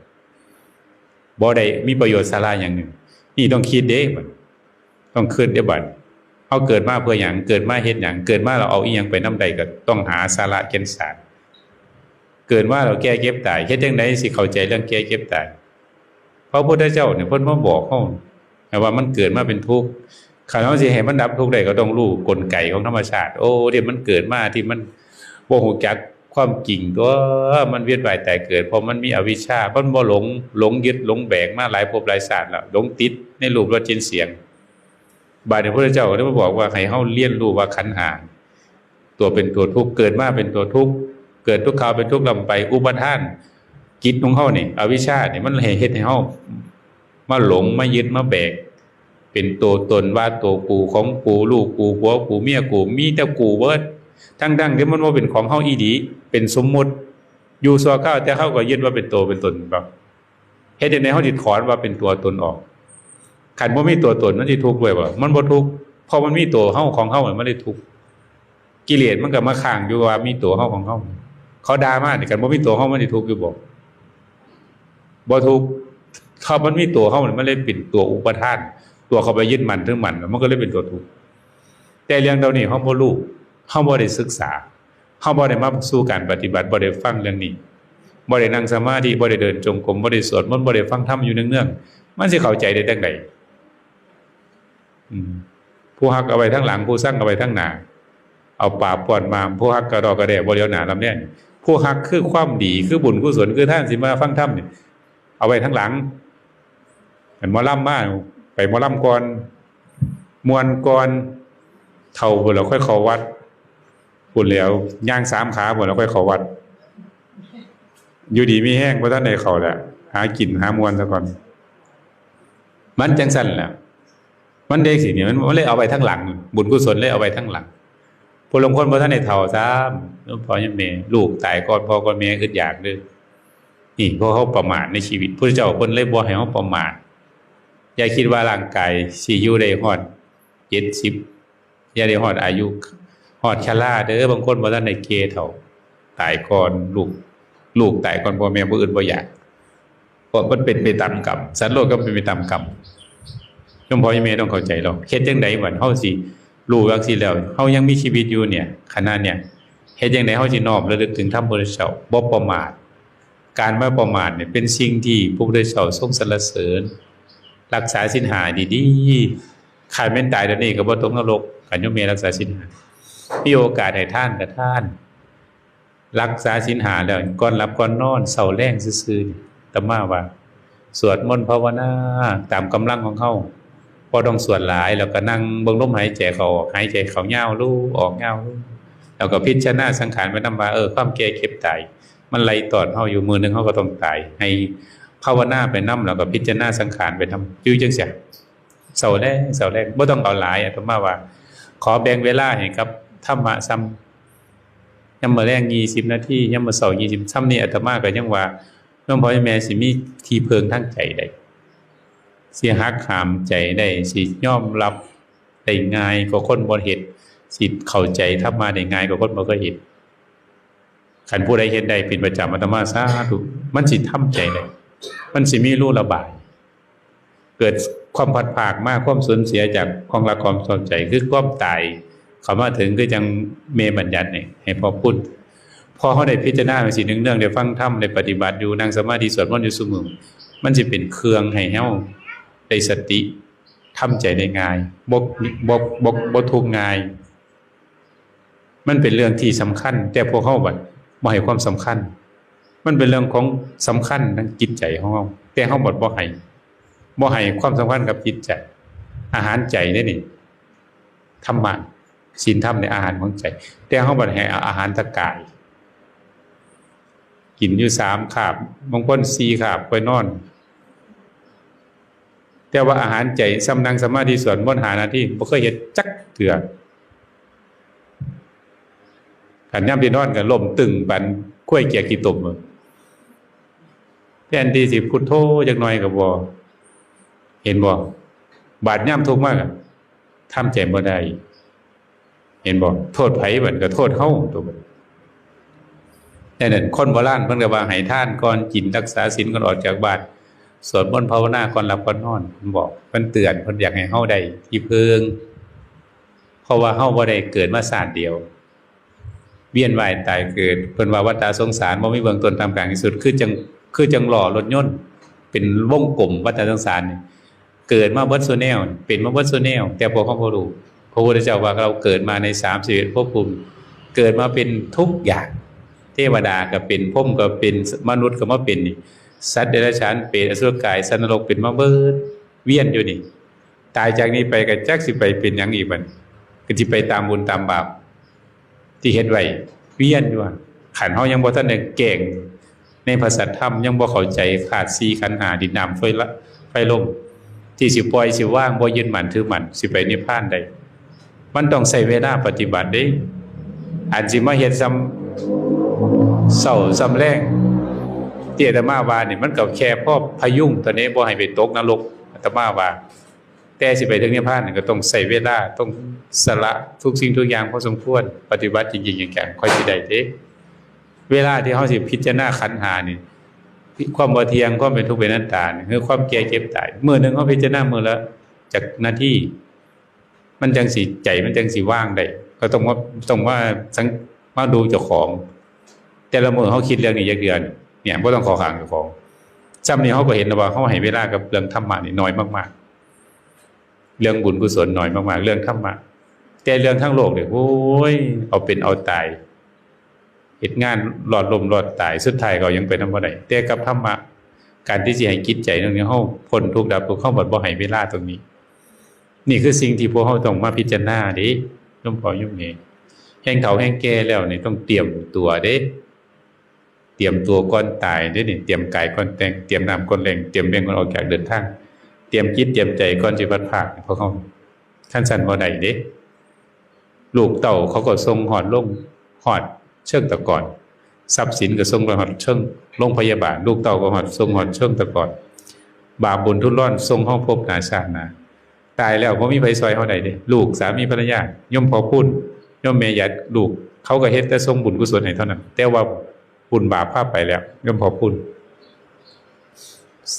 บ่ได้มีประโยชน์สาระหยังหนึ่ง นี่ต้องคิดเด้บัด ต้องคิดเด้บัด เฮาเกิดมาเพื่อหยัง เกิดมาเฮ็ดหยัง เกิดมาแล้วเอาอีหยังไปนำได้ ก็ต้องหาสาระแก่นสาร เกิดมาแล้วแก่เจ็บตาย เฮ็ดจั่งใดสิเข้าใจเรื่องแก่เจ็บตาย พระพุทธเจ้าเนี่ยเพิ่นมาบอกเฮา แต่ว่ามันเกิดมาเป็นทุกข์ คันเฮาสิให้มันดับทุกข์ได้ก็ต้องรู้กลไกของธรรมชาติ โอ้ ที่มันเกิดมา ที่มันบ่รู้จักความจริงตัว มันเวียนว่ายตายเกิด เพราะมันมีอวิชชา มันบ่หลง หลงยึดหลงแบกมาหลายภพหลายชาติแล้ว หลงติดในรูปรสกลิ่นเสียง บาดนี้พระพุทธเจ้าก็เลยมาบอกว่าให้เฮาเรียนรู้ว่าขันธ์ห้า ตัวเป็นตัวทุกข์ เกิดมาเป็นตัวทุกข์ เกิดทุกคราวเป็นทุกข์ร่ำไป อุปาทาน จิตของเฮานี่ อวิชชานี่ มันให้เฮ็ดให้เฮามาหลง มายึด มาแบก เป็นตัวตน ว่าตัวกู ของกู ลูกกู ผัวกู เมียกู มีแต่กูเบิด ทั้งๆที่มันบ่เป็นของเฮาอีหลี เป็นสมมุติ อยู่ชั่วคราว แต่เฮาก็ยึดว่าเป็นตัวเป็นตน แบบ เฮ็ดจั่งใดเฮาสิถอนว่าเป็นตัวตนออก คันบ่มีตัวตนมันสิทุกข์ด้วยบ่ มันบ่ทุกข์ เพราะมันมีตัวเฮาของเฮา มันเลยทุกข์ กิเลสมันก็มาค้างอยู่ว่ามีตัวเฮาของเฮา เขาด่ามานี่ คันบ่มีตัวเฮามันสิทุกข์อยู่บ่ บ่ทุกข์ ถ้ามันมีตัวเฮา มันเลยเป็นตัวอุปาทาน ตัวเข้าไปยึดมั่นถือมั่น มันก็เลยเป็นตัวทุกข์ แต่เรื่องเหล่านี้เฮาบ่รู้ เฮาบ่ได้ศึกษา เฮาบ่ได้มาสู่การปฏิบัติ บ่ได้ฟังเรื่องนี้ บ่ได้นั่งสมาธิ บ่ได้เดินจงกรม บ่ได้สวดมนต์ บ่ได้ฟังธรรมอยู่เนืองๆ มันสิเข้าใจได้จั่งใด อืม ผู้ฮักเอาไว้ทางหลัง ผู้ซังเอาไว้ทางหน้า เอาปากป้อนมา ผู้ฮักกระดอกกระแด่ บ่เหลียวหน้าลำแล ผู้ฮักคือความดี คือบุญกุศล คือทานศีล มาฟังธรรมนี่ เอาไว้ทางหลัง คันหมอลำมา ไปหมอลำก่อน ม่วนก่อน เฒ่าพุ้นแล้วค่อยเข้าวัด พุ้นแล้ว ย่างสามขาพุ้นแล้วค่อยเข้าวัด อยู่ดีมีแฮง บ่ทันได้เข้าแหละ หากินหาม่วนซะก่อน มันจั่งซั้นแหละ มันได้สิเนี่ย มัน มันเลยเอาไว้ทางหลัง บุญกุศลเลยเอาไว้ทางหลัง ผู้ลางคนบ่ทันได้เฒ่าซ้ำ พ่อยังแม่ ลูกตายก่อนพ่อก่อนแม่ อึดอยากเด้อ นี่ เพราะเฮาประมาทในชีวิต พุทธเจ้าเพิ่นเลยบ่ให้เฮาประมาท อย่าคิดว่าร่างกายสิอยู่ได้ฮอดเจ็ดสิบ อย่าได้ฮอดอายุ ฮอดชราเด้อ บางคนบ่ทันได้แก่เฒ่า ตายก่อนลูก ลูกตายก่อนพ่อแม่ บ่อึดบ่อยาก เพราะมันเป็นไปตามกรรม สัตว์โลกก็เป็นไปตามกรรม โยมพ่อโยมแม่ต้องเข้าใจหรอก เฮ็ดจั่งใดบัดเฮาสิรู้จั่งซี้แล้ว เฮายังมีชีวิตอยู่เนี่ย ขณะเนี่ย เฮ็ดจั่งใดเฮาสิน้อมระลึกถึงธรรมพุทธเจ้า บ่ประมาท การบ่ประมาทเนี่ยเป็นสิ่งที่พระพุทธเจ้าทรงสรรเสริญ รักษาศีลห้าดีๆ คันแม่นตายเดี๋ยวนี้ก็บ่ตกนรก คันโยมแม่รักษาศีลห้า มีโอกาสให้ทานก็ทาน รักษาศีลห้าแล้ว ก่อนหลับก่อนนอน เช้าแลงซื่อๆ นี่ อาตมาว่า สวดมนต์ภาวนาตามกำลังของเฮา บ่ต้องสวดหลาย แล้วก็นั่งเบิ่งลมหายใจเข้าออก หายใจเข้ายาว ลมออกยาว แล้วก็พิจารณาสังขารไปนำว่า เออ ความแก่เจ็บตาย มันไล่ต้อนเฮาอยู่ มื้อหนึ่งเฮาก็ต้องตาย ให้ภาวนาไปนำ แล้วก็พิจารณาสังขารไปนำ อยู่จังซี้ เช้าแลง เช้าแลง บ่ต้องเอาหลาย อาตมาว่า ขอแบ่งเวลาให้กับธรรมะส่ำ ยามมื้อแลง ยี่สิบนาที ยามมื้อเช้า ยี่สิบ ส่ำนี้ อาตมาก็ยังว่า หลวงพ่อแม่สิมีที่เพิ่งทางใจได้ สิหักห้ามใจได้ สิยอมรับได้ง่ายกว่าคนบ่เฮ็ด สิเข้าใจธรรมะได้ง่ายกว่าคนบ่เคยเฮ็ด คันผู้ใดเฮ็ดได้เป็นประจำ อาตมาสาธุ มันสิทำใจได้ มันสิมีรูระบาย เกิดความพลัดพรากมา ความสูญเสียจากของรักของชอบใจ คือความตายเข้ามาถึง คือจั่งแม่บัญญัตินี่ ให้พ่อพูด พอเฮาได้พิจารณาจั่งซี้เนืองๆ ได้ฟังธรรม ได้ปฏิบัติอยู่ นั่งสมาธิ สวดมนต์อยู่ซุมื้อ มันสิเป็นเครื่องให้เฮาได้สติ ทำใจได้ง่าย บ่ บ่ บ่ บ่ทุกข์ง่าย มันเป็นเรื่องที่สำคัญ แต่พวกเฮาบัดบ่ให้ความสำคัญ มันเป็นเรื่องของสำคัญทางจิตใจของเฮา แต่เฮาบัดบ่ให้ บ่ให้ความสำคัญกับจิตใจ อาหารใจเด้นี่ ธรรมะ ศีลธรรมเนี่ยอาหารของใจ แต่เฮาบัดให้อาหารทางกาย กินอยู่สามคาบ บางคนสี่คาบค่อยนอน แต่ว่าอาหารใจ ส่ำนั่งสมาธิสวดมนต์ห้านาที บ่เคยเฮ็ดจักเทื่อ คันยามสินอนก็ล้มตึงปานควายเกียกขี้ตม แทนที่สิพุทโธจักหน่อยก็บ่ เห็นบ่ บาดยามทุกข์มาก ทำใจบ่ได้ เห็นบ่ โทษไผบัด ก็โทษเฮาตัวบัด ดังนั้นคนโบราณเพิ่นก็ว่าให้ทานก่อนกิน รักษาศีลก่อนออกจากบ้าน สวดมนต์ภาวนาก่อนหลับก่อนนอน เพิ่นบอก เพิ่นเตือน เพิ่นอยากให้เฮาได้ที่เพิ่ง เพราะว่าเฮาบ่ได้เกิดมาชาติเดียว เวียนว่ายตายเกิด เพิ่นว่าวัฏฏะสงสารบ่มีเบื้องต้นท่ามกลางที่สุด คือจั่ง คือจั่งล้อรถยนต์ เป็นวงกลมวัฏฏะสงสารนี่ เกิดมาเบิดซุแนว เป็นมาเบิดซุแนว แต่พวกเฮาบ่รู้ พระพุทธเจ้าว่าเราเกิดมาในสามสิบเอ็ดภพภูมิ เกิดมาเป็นทุกอย่าง เทวดาก็เป็น พรหมก็เป็น มนุษย์ก็มาเป็นนี่ สัตว์เดรัจฉาน เปรต อสุรกาย สัตว์นรกเป็นมาเบิด เวียนอยู่นี่ ตายจากนี้ไปก็จักสิไปเป็นหยังอีกบัด ก็สิไปตามบุญตามบาป ที่เฮ็ดไว้ เวียนอยู่ คันเฮายังบ่ทันได้แจ้งในพระสัทธรรม ยังบ่เข้าใจธาตุสี่ขันธ์ห้า ดินน้ำไฟละ ไฟลม ที่สิปล่อยสิวาง บ่ยึดมั่นถือมั่น สิไปนิพพานได้ มันต้องใช้เวลาปฏิบัติเด้ อันสิมาเฮ็ดส่ำเช้าส่ำแลง ที่อาตมาว่านี่ มันก็แค่พอพยุงเท่านี้ บ่ให้ไปตกนรก อาตมาว่า แต่สิไปถึงนิพพานนี่ก็ต้องใช้เวลา ต้องสละทุกสิ่งทุกอย่างพอสมควร ปฏิบัติจริงๆ จังๆ ค่อยสิได้เด้ เวลาที่เฮาสิพิจารณาขันธ์ห้านี่ ความบ่เที่ยง ความเป็นทุกข์เป็นอนัตตานี่ คือความแก่เจ็บตาย มื้อหนึ่งเฮาพิจารณามื้อละจักนาที มันจังสิ ใจมันจังสิวางได้ ก็ต้องว่า ต้องว่าสัง มาดูเจ้าของ แต่ละมื้อเฮาคิดเรื่องนี้จักเทื่อ เนี่ย บ่ต้องเข้าข้างเจ้าของ ส่ำนี้เฮาก็เห็นแล้วว่าเฮาให้เวลากับเรื่องธรรมะนี่น้อยมากๆ เรื่องบุญกุศลน้อยมากๆ เรื่องธรรมะ แต่เรื่องทางโลกนี่ โอ้ย เอาเป็นเอาตาย เฮ็ดงานรอดล้มรอดตาย สุดท้ายก็ยังไปนำบ่ได้ แต่กับธรรมะ การที่สิให้จิตใจตรงนี้เฮาพ้นทุกข์ดับทุกข์ เฮาบัดบ่ให้เวลาตรงนี้ นี่คือสิ่งที่พวกเฮาต้องมาพิจารณาเด้ โยมพ่อโยมแม่ แฮ่งเฒ่าแฮ่งแก่แล้วนี่ต้องเตรียมตัวเด้ เตรียมตัวก่อนตายเด้นี่ เตรียมกายก่อนแต่ง เตรียมน้ำก่อนแลง เตรียมแรงก่อนออกจากเดินทาง เตรียมจิตเตรียมใจก่อนสิพลัดพราก พวกเฮา คันซั่นบ่ได้เด้ ลูกเต้าเขาก็ส่งฮอดโรง ฮอดเชิงตะกอน ทรัพย์สินก็ส่งไปฮอดเชิงโรงพยาบาล ลูกเต้าก็ฮอด ส่งฮอดเชิงตะกอน บาปบุญทุนร้อนส่งเฮาพบหน้าชาติหน้า ตายแล้วบ่มีไผซ่อยเฮาได้เด้ ลูก สามี ภรรยา โยมพ่อพูน โยมแม่หยัด ลูก เขาก็เฮ็ดแต่ส่งบุญกุศลให้เท่านั้น แต่ว่าบุญบาปพาไปแล้ว โยมพ่อพูน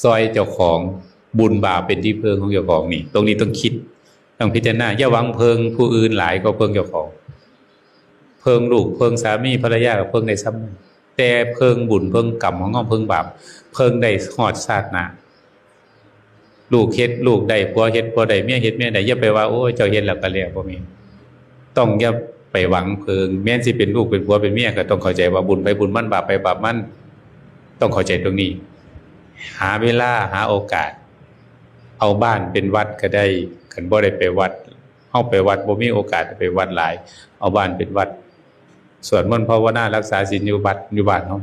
ซ่อยเจ้าของ บุญบาปเป็นที่เพิ่งของเจ้าของนี่ ตรงนี้ต้องคิด ต้องพิจารณา อย่าหวังเพิ่งผู้อื่นหลายกว่าเพิ่งเจ้าของ เพิ่งลูก เพิ่งสามี ภรรยาก็เพิ่งได้ส่ำนั้น แต่เพิ่งบุญเพิ่งกรรมของเฮาเพิ่งบาป เพิ่งได้ฮอดชาติหน้า ลูกเฮ็ดลูกได้ ผัวเฮ็ดผัวได้ เมียเฮ็ดเมียได้ อย่าไปว่า โอ้ย เจ้าเฮ็ดแล้วก็แล้ว บ่แม่น ต้องอย่าไปหวังเพิ่ง แม้นสิเป็นลูกเป็นผัวเป็นเมียก็ต้องเข้าใจว่าบุญไผบุญมัน บาปไผบาปมัน ต้องเข้าใจตรงนี้ หาเวลาหาโอกาส เอาบ้านเป็นวัดก็ได้ คันบ่ได้ไปวัด เฮาไปวัดบ่มีโอกาสไปวัดหลาย เอาบ้านเป็นวัด สวดมนต์ภาวนารักษาศีลอยู่วัดอยู่บ้านเฮา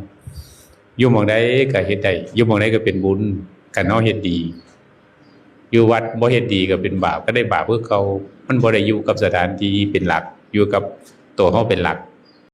อยู่หม่องใดก็เฮ็ดได้ อยู่หม่องใดก็เป็นบุญ คันเฮาเฮ็ดดี อยู่วัดบ่เฮ็ดดีก็เป็นบาป ก็ได้บาปคือเก่า มันบ่ได้อยู่กับสถานที่เป็นหลัก อยู่กับตัวเฮาเป็นหลัก